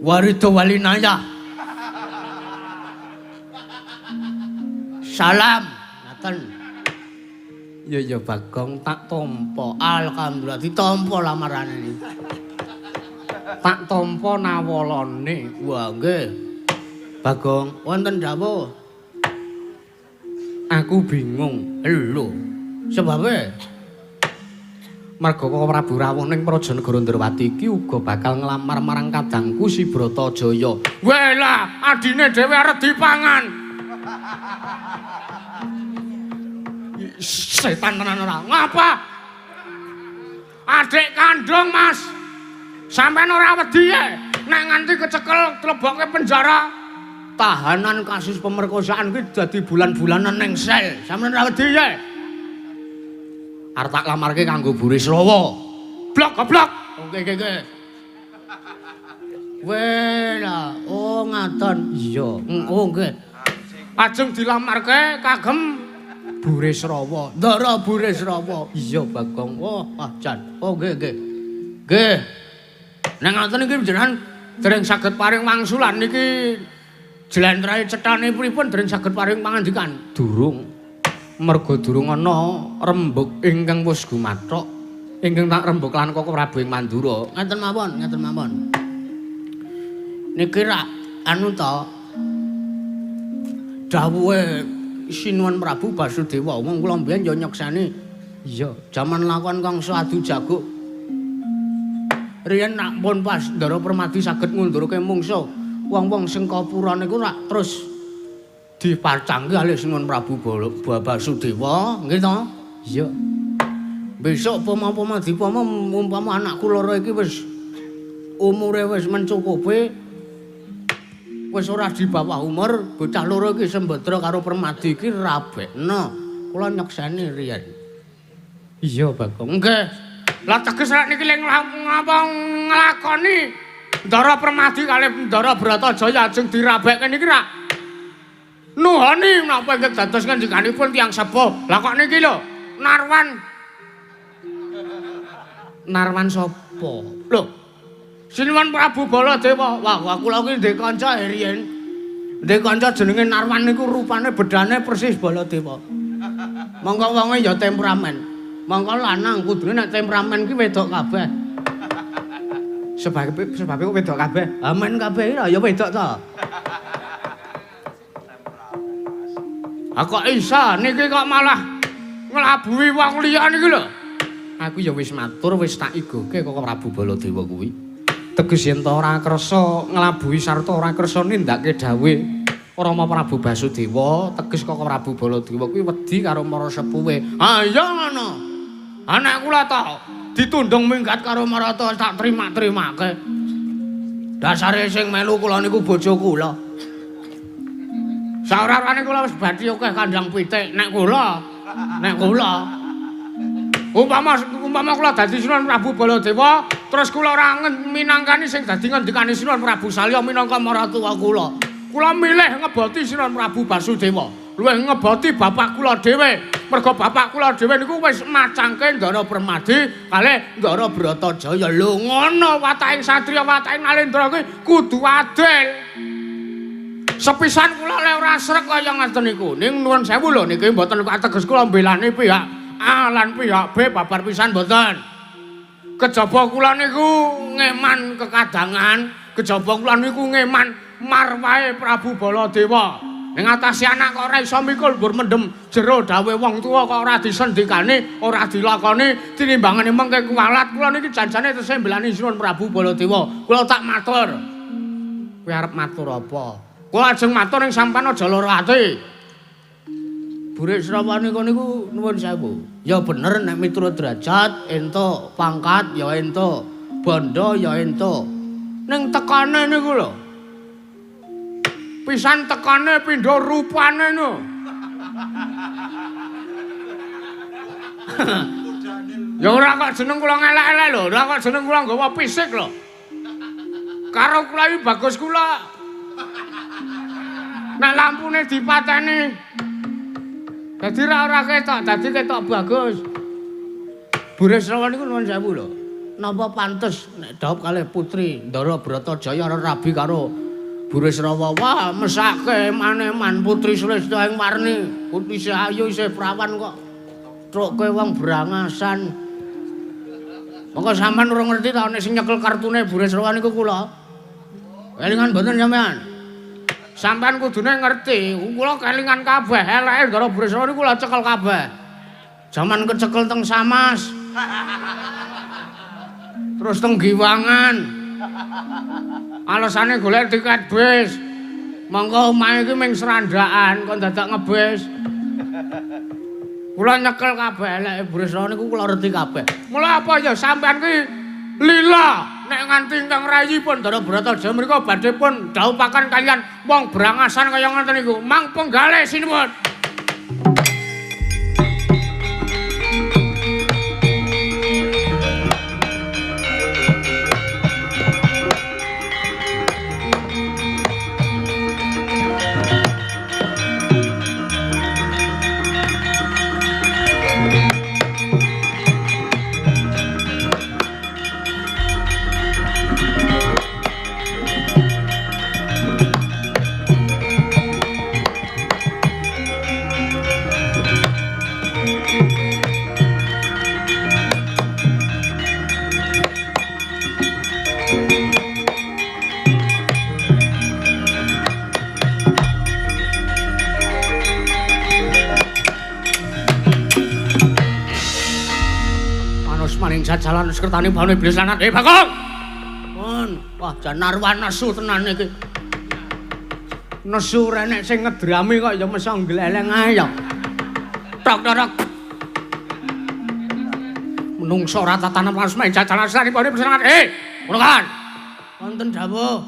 warida walinaya. Salam ngaten. Ya ya Bagong tak tampa. Alhamdulillah ditampa lamarane niki. Tak tampa nawalane. Wah nggih. Bagong wonten dawuh. Aku bingung. Lho, sebabe merga Prabu rawuh ning Praja Negara Ndrawati iki uga bakal nglamar marang kadangku si Bratajaya. Weh lah, adine dhewe arep dipangan. Setan tenan ora. Ngapa? Adik kandung, Mas. Sampeyan ora wedi e nek nganti kecekel klebokke penjara. Tahanan kasus pemerkosaan kuwi dadi bulan-bulanan ning sel. Sampeyan ora wedi e? Arep tak lamarke kanggo Burisrawa. Blok goblok. Oke oke oke. Weh lah, oh ngaten. Iya, oh nggih. Ajeng dilamarke kagem Burisrawa. Ndara Burisrawa. Iya Bagong. Wah, jan. Oh nggih nggih. Nggih. Nek ngaten iki jenengan dereng saged paring wangsulan niki jlentrahe cethane pripun dereng saged paring pangandikan? Durung. Merga durung ana rembug ingkang wis gumathok ingkang tak rembug lan Koko Prabu ing Mandura. Ngaten mawon, ngaten mawon. Niki rak anu to dawuhe Sinuwun Prabu Basudewa. Wong kula mbiyen ya nyekseni. Iya, jaman lakon Kangsa adu jago. Riyen nak pun pas Ndara Permadi saged ngundurke mungsuh, wong-wong Sengkapura niku rak terus dipacangke kalih Sinuwun Prabu Basudewa, nggih to? Iya. Besok pama-pama dipama umpama anakku loro iki wis umure wis mencukupi, wis ora di bawah umur, bocah loro iki Sembadra karo Permadi iki rabekno. Kula nyekseni riyen. Iya, Bagong. Nggih. Lah teges rek niki ling ngapa nglakoni Ndara Permadi kalih Ndara Bratajaya ajeng dirabekke niki rak nuhoni menapa ingkang dados ngendikanipun tiyang sepuh. Lah kok niki lho, Narwan. Narwan sapa? Lho, Sinuwun Prabu Baladewa. Wah, kula iki ndek kanca riyen. Ndek kanca jenenge Narwan niku rupane bedane persis Baladewa. Mongko wonge ya temperamen. Mongko lanang kudune nek temperamen ki wedok kabeh. Sebabe sebabe kok wedok kabeh. Amen kabeh ya wedok to. Ah kok isa niki kok malah nglabuhi wong liya niki lho. Aku ya wis matur wis tak igoke kok Prabu Baladewa kuwi. Teges yen ta ora kersa nglabuhi sarta ora kersa nindakake dawuhe Rama Prabu Basudewa, teges kok Prabu Baladewa kuwi wedi karo mara sepuhe. Ha iya ngono. Anak kula ta ditundung minggat karo marata tak terima-terimake. Dasare sing melu kula niku bojo kula. Saora-orane kula wis bathi akeh kandang pitik nek kula. Nek kula umpama kula dadi Sinuwun Prabu Baladewa, terus kula ora minangkani sing dadi ngendikane Sinuwun Prabu Salya minangka maratuwa kula. Kula milih ngeboti Sinuwun Prabu Basudewa. Luwih ngeboti bapak kula dhewe. Mergo bapak kula dhewe niku wis macangke Ndara Permadi kalih Ndara Bratajaya. Lho ngono wataking satriya, wataking Nalendra kuwi kudu adil. Sepisan kula le ora srek kaya ngoten niku. Ning nuwun sewu lho niki mboten ateges kula mbelani pihak A lan pihak B babar pisan mboten. Kejaba kula niku ngeman kekadangan, kejaba kula niku ngeman marwahe Prabu Baladewa. Ning atase anak kok ora iso mikul mbur mendem jero dawuhe wong tuwa kok ora disendikane, ora dilakoni, tinimbangane mengke kuwalat. Kula niki janjane tesih mbelani Sinuwun Prabu Baladewa. Kula tak matur. Kowe arep matur apa? Kula ajeng matur ning sampean aja lara ati. Burisrawa niku niku nuwun sewu. Ya bener nek miturut derajat entuk pangkat ya entuk, bondo ya entuk. Ning tekane niku lho. Pisan tekane pindha rupane no. Ya ora kok jeneng kula ngelek-elek lho, ora kok jeneng kula nggawa fisik lho. Karo kula iki bagus kula. Nek lampune dipateni dadi ora ketok, dadi ketok bagus. Burisrawa niku nuwun sewu lho. Napa pantes nek dhaup kalih putri Ndara Bratajaya rabi karo Burisrawa? Wah, mesake eman-eman putri Sulistya ing warni, putri isih ayu isih prawan kok trukke wong brangasan. Monggo sampean ora ngerti ta nek sing nyekel kartune Burisrawa niku kula. Kelingan mboten sampean? Sampean kudune ngerti, kula kelingan kabeh, eleke Ndara Burisrawa niku kula cekel kabeh. Jaman kecekel teng Samas. Terus teng Giwangan. Alasane golek tiket bis. Monggo omahe iki ming serandaan kok dadak ngebis. Kula nyekel kabeh eleke Burisrawa niku kula reti kabeh. Mula apa ya sampean ki lila nek nganti ingkang rayipun Ndara Bratajaya mriku badhe pun dhaupaken kaliyan wong brangasan kaya ngoten niku. Mang penggalih sinuwun. Jalan sekertane bane iblis lanat. Bagong. Pun, wah jan arwah nesu tenan iki. Nesu renek sing ngedrami kok ya meso gleleng ae ya. Tok tok. Menungso ora tatanan panus jalan sekertane bane iblis lanat. Ngono kan. Wonten dawuh.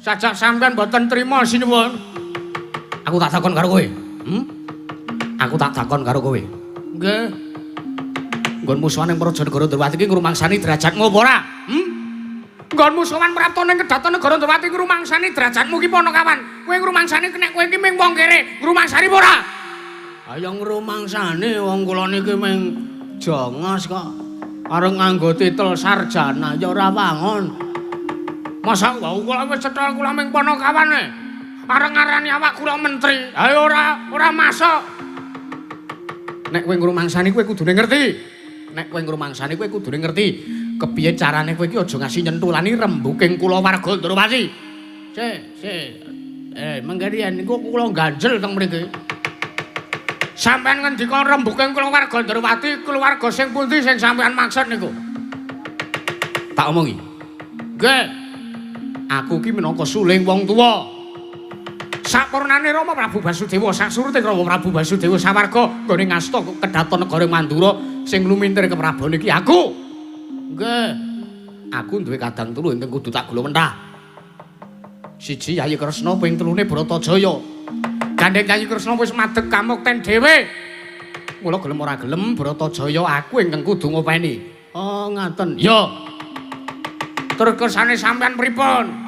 Sajak sampean mboten trima sinuwun. Aku tak takon karo kowe. Aku tak takon karo kowe. Nggih. Nggonmu sowan ning Praja Negara Ndrawati iki ngrumangsani derajatmu apa ora? Nggonmu sowan prapta ning kedaton Negara Ndrawati ngrumangsani derajatmu ki Panakawan. Kowe ngrumangsani nek kowe iki ming wong kere, ngrumangsani apa ora? Ayo ngrumangsani wong kula niki ming jongos kok. Arep nganggo titel sarjana ya ora wangun. Masa wau kula wis cetha kula ming Panakawan e. Arep ngarani awak kula menteri. Ayo ora masuk. Nek kowe ngrumangsani kowe kudune ngerti. Nek kowe ngrumangsani kowe kudune ngerti. Kepiye carane kowe iki aja ngasi nyentulani rembuking kulawarga Ndrawati. Sik, sik. Mengke riyen niku kula ganjel teng mriki. Sampeyan ngendika rembuking kulawarga Ndrawati, keluarga sing pundi sing sampeyan maksud niku? Tak omongi. Nggih. Aku ki minangka suling wong tuwa. Sapurnane Rama Prabu Basudewa, sasurute Rama Prabu Basudewa sawarga nggone ngasta kedaton negara Mandura sing lumintir keprabon iki aku. Nggih. Aku duwe kadang telu ingkang kudu tak gula mentah. Siji Yayi Kresna, ping telune Bratajaya. Gandeng Yayi Kresna wis madeg kamukten dhewe. Mula gelem ora gelem Bratajaya aku ingkang kudu ngopeni. Oh, ngaten. Ya. Terus kersane sampean pripun?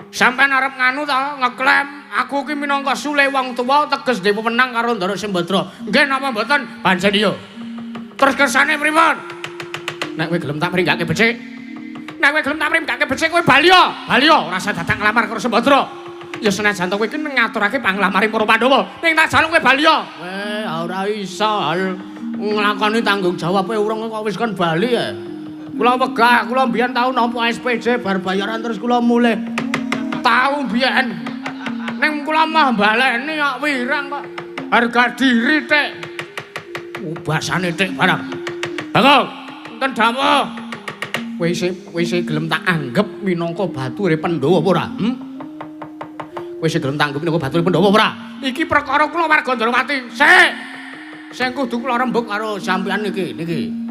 Sampean arep nganu ta ngeklaim aku ki minangka sule wong tuwa teges dhewe wenang karo Ndara Sembadra. Nggih napa mboten? Pancen iya. Terus kersane pripun? Nek kowe gelem tak pringgake becik. Nek kowe gelem tak pringgake becik kowe bali ya. Bali ya ora usah dadak nglamar karo Sembadra. Ya senajan to kowe iki ngaturake panglamare para Pandhawa. Ning tak jaluk kowe bali ya. Weh, ora iso nglakoni tanggung jawabe urung kok wis kon bali ya. Kula wegah, kula mbiyen tau nampa SPJ bar bayaran terus kula mulih. Tau mbiyen. Ning kula mah baleni kok wirang kok. Harga diri tek. Ubasane tek barang. Bagong, enten dawuh. Kowe isih gelem tak anggep minangka bature Pandhawa apa ora? Kowe isih gelem tak anggep minangka bature Pandhawa apa ora? Iki perkara kula warga Ndrawati. Sik. Sing kudu kula rembug karo sampeyan niki, niki.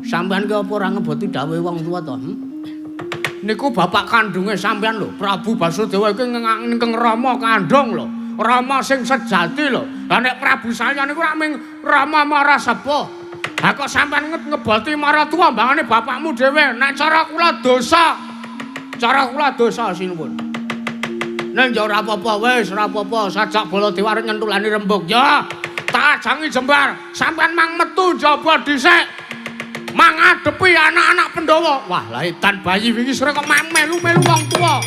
Sampeyan ki apa ora ngeboti dawuhe wong tuwa to? Niku bapak kandunge sampeyan lho, Prabu Basudewa iki ingkang rama kandung lho. Rama sing sejati lho. Lah nek Prabu Salya niku rak ming rama mara sepuh. Lah kok sampeyan ngeboti maratuwa mbangane bapakmu dhewe. Nek cara kula dosa. Cara kula dosa sinuwun. Ning ya ora apa-apa wis, ora apa-apa. Sajak Baladewa arep nyentulani rembug. Ya, tak ajangi jembar. Sampeyan mang metu njaba dhisik. Mangadepi anak-anak Pandhawa. Wah, lah edan bayi wingi sore kok melu-melu wong tuwa.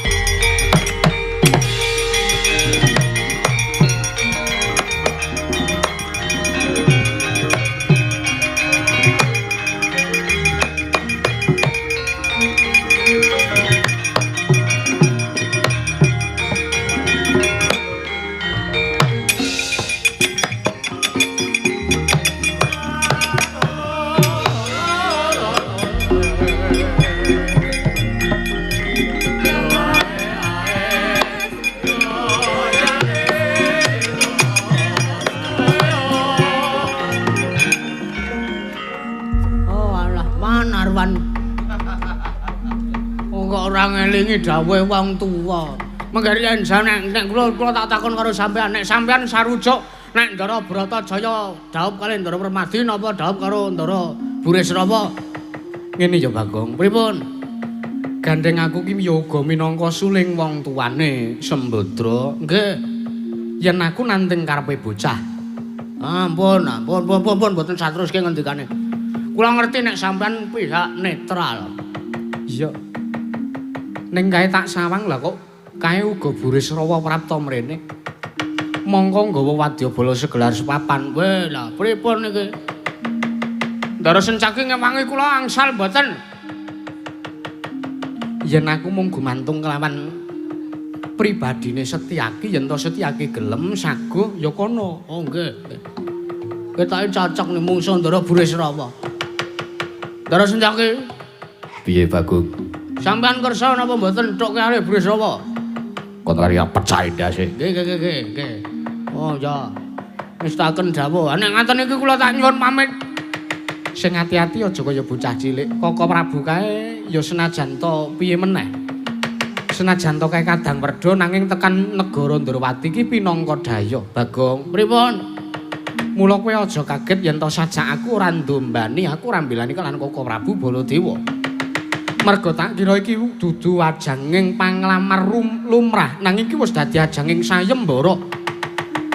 Ngelingi dawuhe wong tuwa. Mengke yen nek kula tak takon karo sampean, nek sampean sarujuk nek Ndara Bratajaya dhaup kalih Ndara Permadi napa dhaup karo Ndara Burisrawa? Ngene ya Bagong, pripun? Gandeng aku ki ya uga minangka suling wong tuane Sembadra. Nggih. Yen aku nanting karepe bocah. Ampun, ampun, pun pun pun mboten satruske ngendikane. Kula ngerti nek sampean pihak netral. Iya. Ning kae tak sawang lah kok kae uga Burisrawa prapta mrene. Mongko nggawa wadyabala segelar sepapan. Weh, lah pripun niki? Ndara Sencaki ngewangi kula angsal mboten? Yen aku mung gumantung kelawan pribadine Setyaki, yen to Setyaki gelem saguh ya kono. Oh nggih. Ketoke cocok nih mungsuh Ndara Burisrawa. Ndara Sencaki. Piye Bagong? Sampeyan kersa napa mboten thokke arep Burisrawa? Kon kari pecah ndase. Nggih nggih nggih nggih. Oh ya. Ngestaken dawuh. Nek ngaten iki kula tak nyuwun pamit. Sing ati-ati aja kaya bocah cilik. Koko Prabu kae ya senajan to piye meneh. Senajan to kae kadang werda nanging tekan negara Ndrawati iki pinangka dayoh. Bagong, pripun? Mula kowe aja kaget yen to sajak aku ora ndombani, aku ora mbelani lan Koko Prabu Baladewa. Merga tak kira iki dudu ajanging panglamar lumrah, nanging iki wis dadi ajanging sayembara.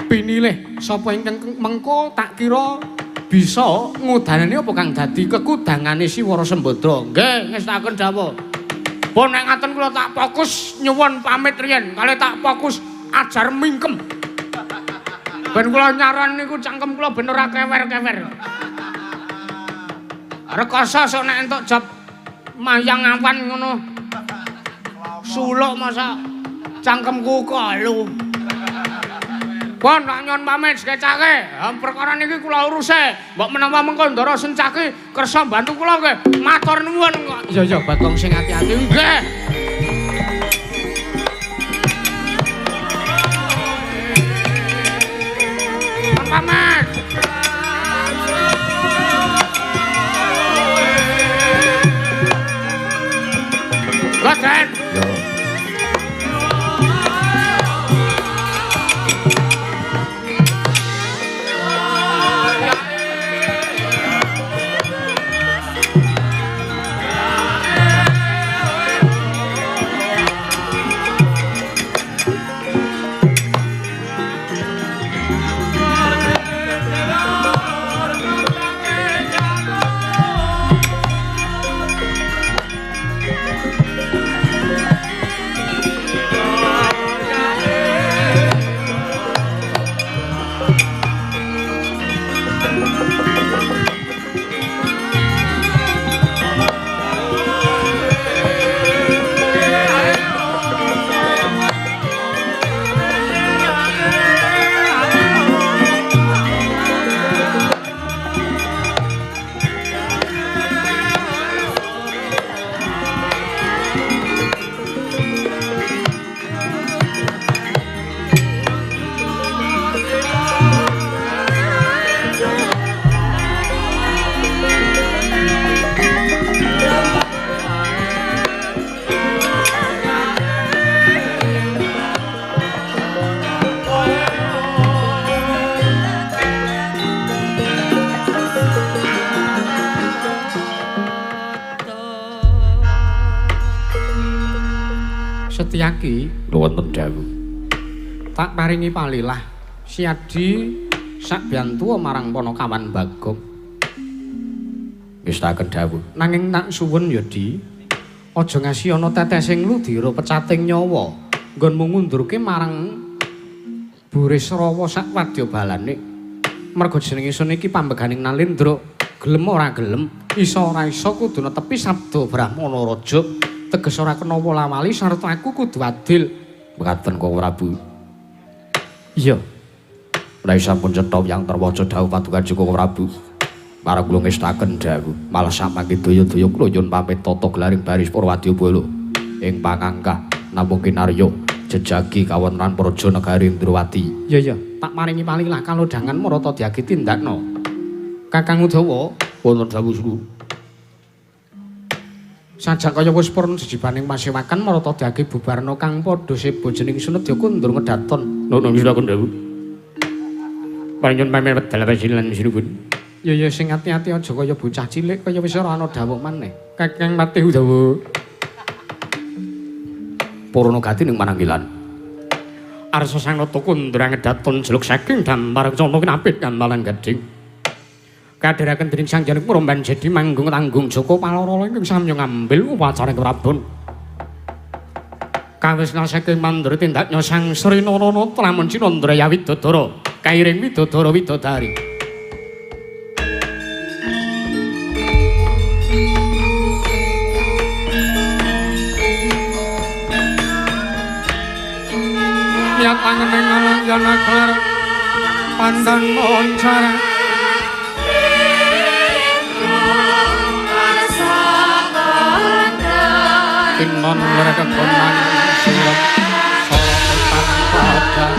Pinilih sapa ingkang mengko tak kira bisa ngudanane apa kang dadi kekudangane Siwara Sembadra. Nggih, ngestaken dawuh. Pun nek ngaten kula tak fokus nyuwun pamit riyen, kalih tak fokus ajar mingkem. Ben kula nyaran niku cangkem kula ben ora kewer-kewer. Rekoso sok nek entuk job Mayang awan ngono. Suluk masa cangkemku kolu. Pun tak nyon pamit sekecake. Perkara niki kula uruse. Mbok menawa mengko Ndara Sencaki kersa bantu kula nggih. Matur nuwun kok. Iya iya Bagong sing ati-ati nggih. Pun pamit. Raden. Yo. Setyaki wonten dawuh. Tak paringi palilah Siadi sak biyantuwa marang Panakawan Bagong. Ngestaken dawuh. Nanging tak suwun ya Di, aja ngasi ana tetesing ludira pecating nyawa nggonmu ngundurke marang Burisrawa sak wadyabalane. Merga jeneng ingsun iki pambeganing Nalendra, gelem ora gelem, iso ora iso kudu netepi sabda Brahmana Raja. Teges ora kena wala-wali sarta aku kudu adil. Mekaten Kang Prabu. Iya. Menawi sampun cetha yang terwaca dawuh paduka Kang Prabu. Marang kula ngestaken dawuh. Malah samangke daya-daya kula nyuwun pamit tata gelaring baris Purwadyabala ing pangangkah namung kinarya jejagi kawontenan praja negari Indrawati. Iya iya, tak paringi palilah kalodhangan marata diagi tindakno. Kakang Udawa, wonten dawuh suku. Sajak kaya wis purna jejibaning pasewakan marata diagi bubarna kang padha seba jeneng Sunedya kundur ngedaton. Nuwun ngestaken dawuh. Paring nyuwun pamit wedal pasilan sinuwun. Ya ya sing ati-ati aja kaya bocah cilik kaya wis ora ana dawuh maneh. Kakang Patih Udawa. Purna gati ning mananggilan. Arsa sanata kundur ngedaton jeluk saking dampar cana kinapit gambalan gading. Kadheraken dening Sang Janik Muromban jadi manggung tanggung Joko Paloro ingkang samya ngambil upacara Prabon. Kawesna saking mandura tindaknya Sang Sri Narana lamun Cinandraya Widodara kairing Widodara Widodari. Niat angening alang kelar pandan moncara. Tinon mereka konang silap sorotan padang.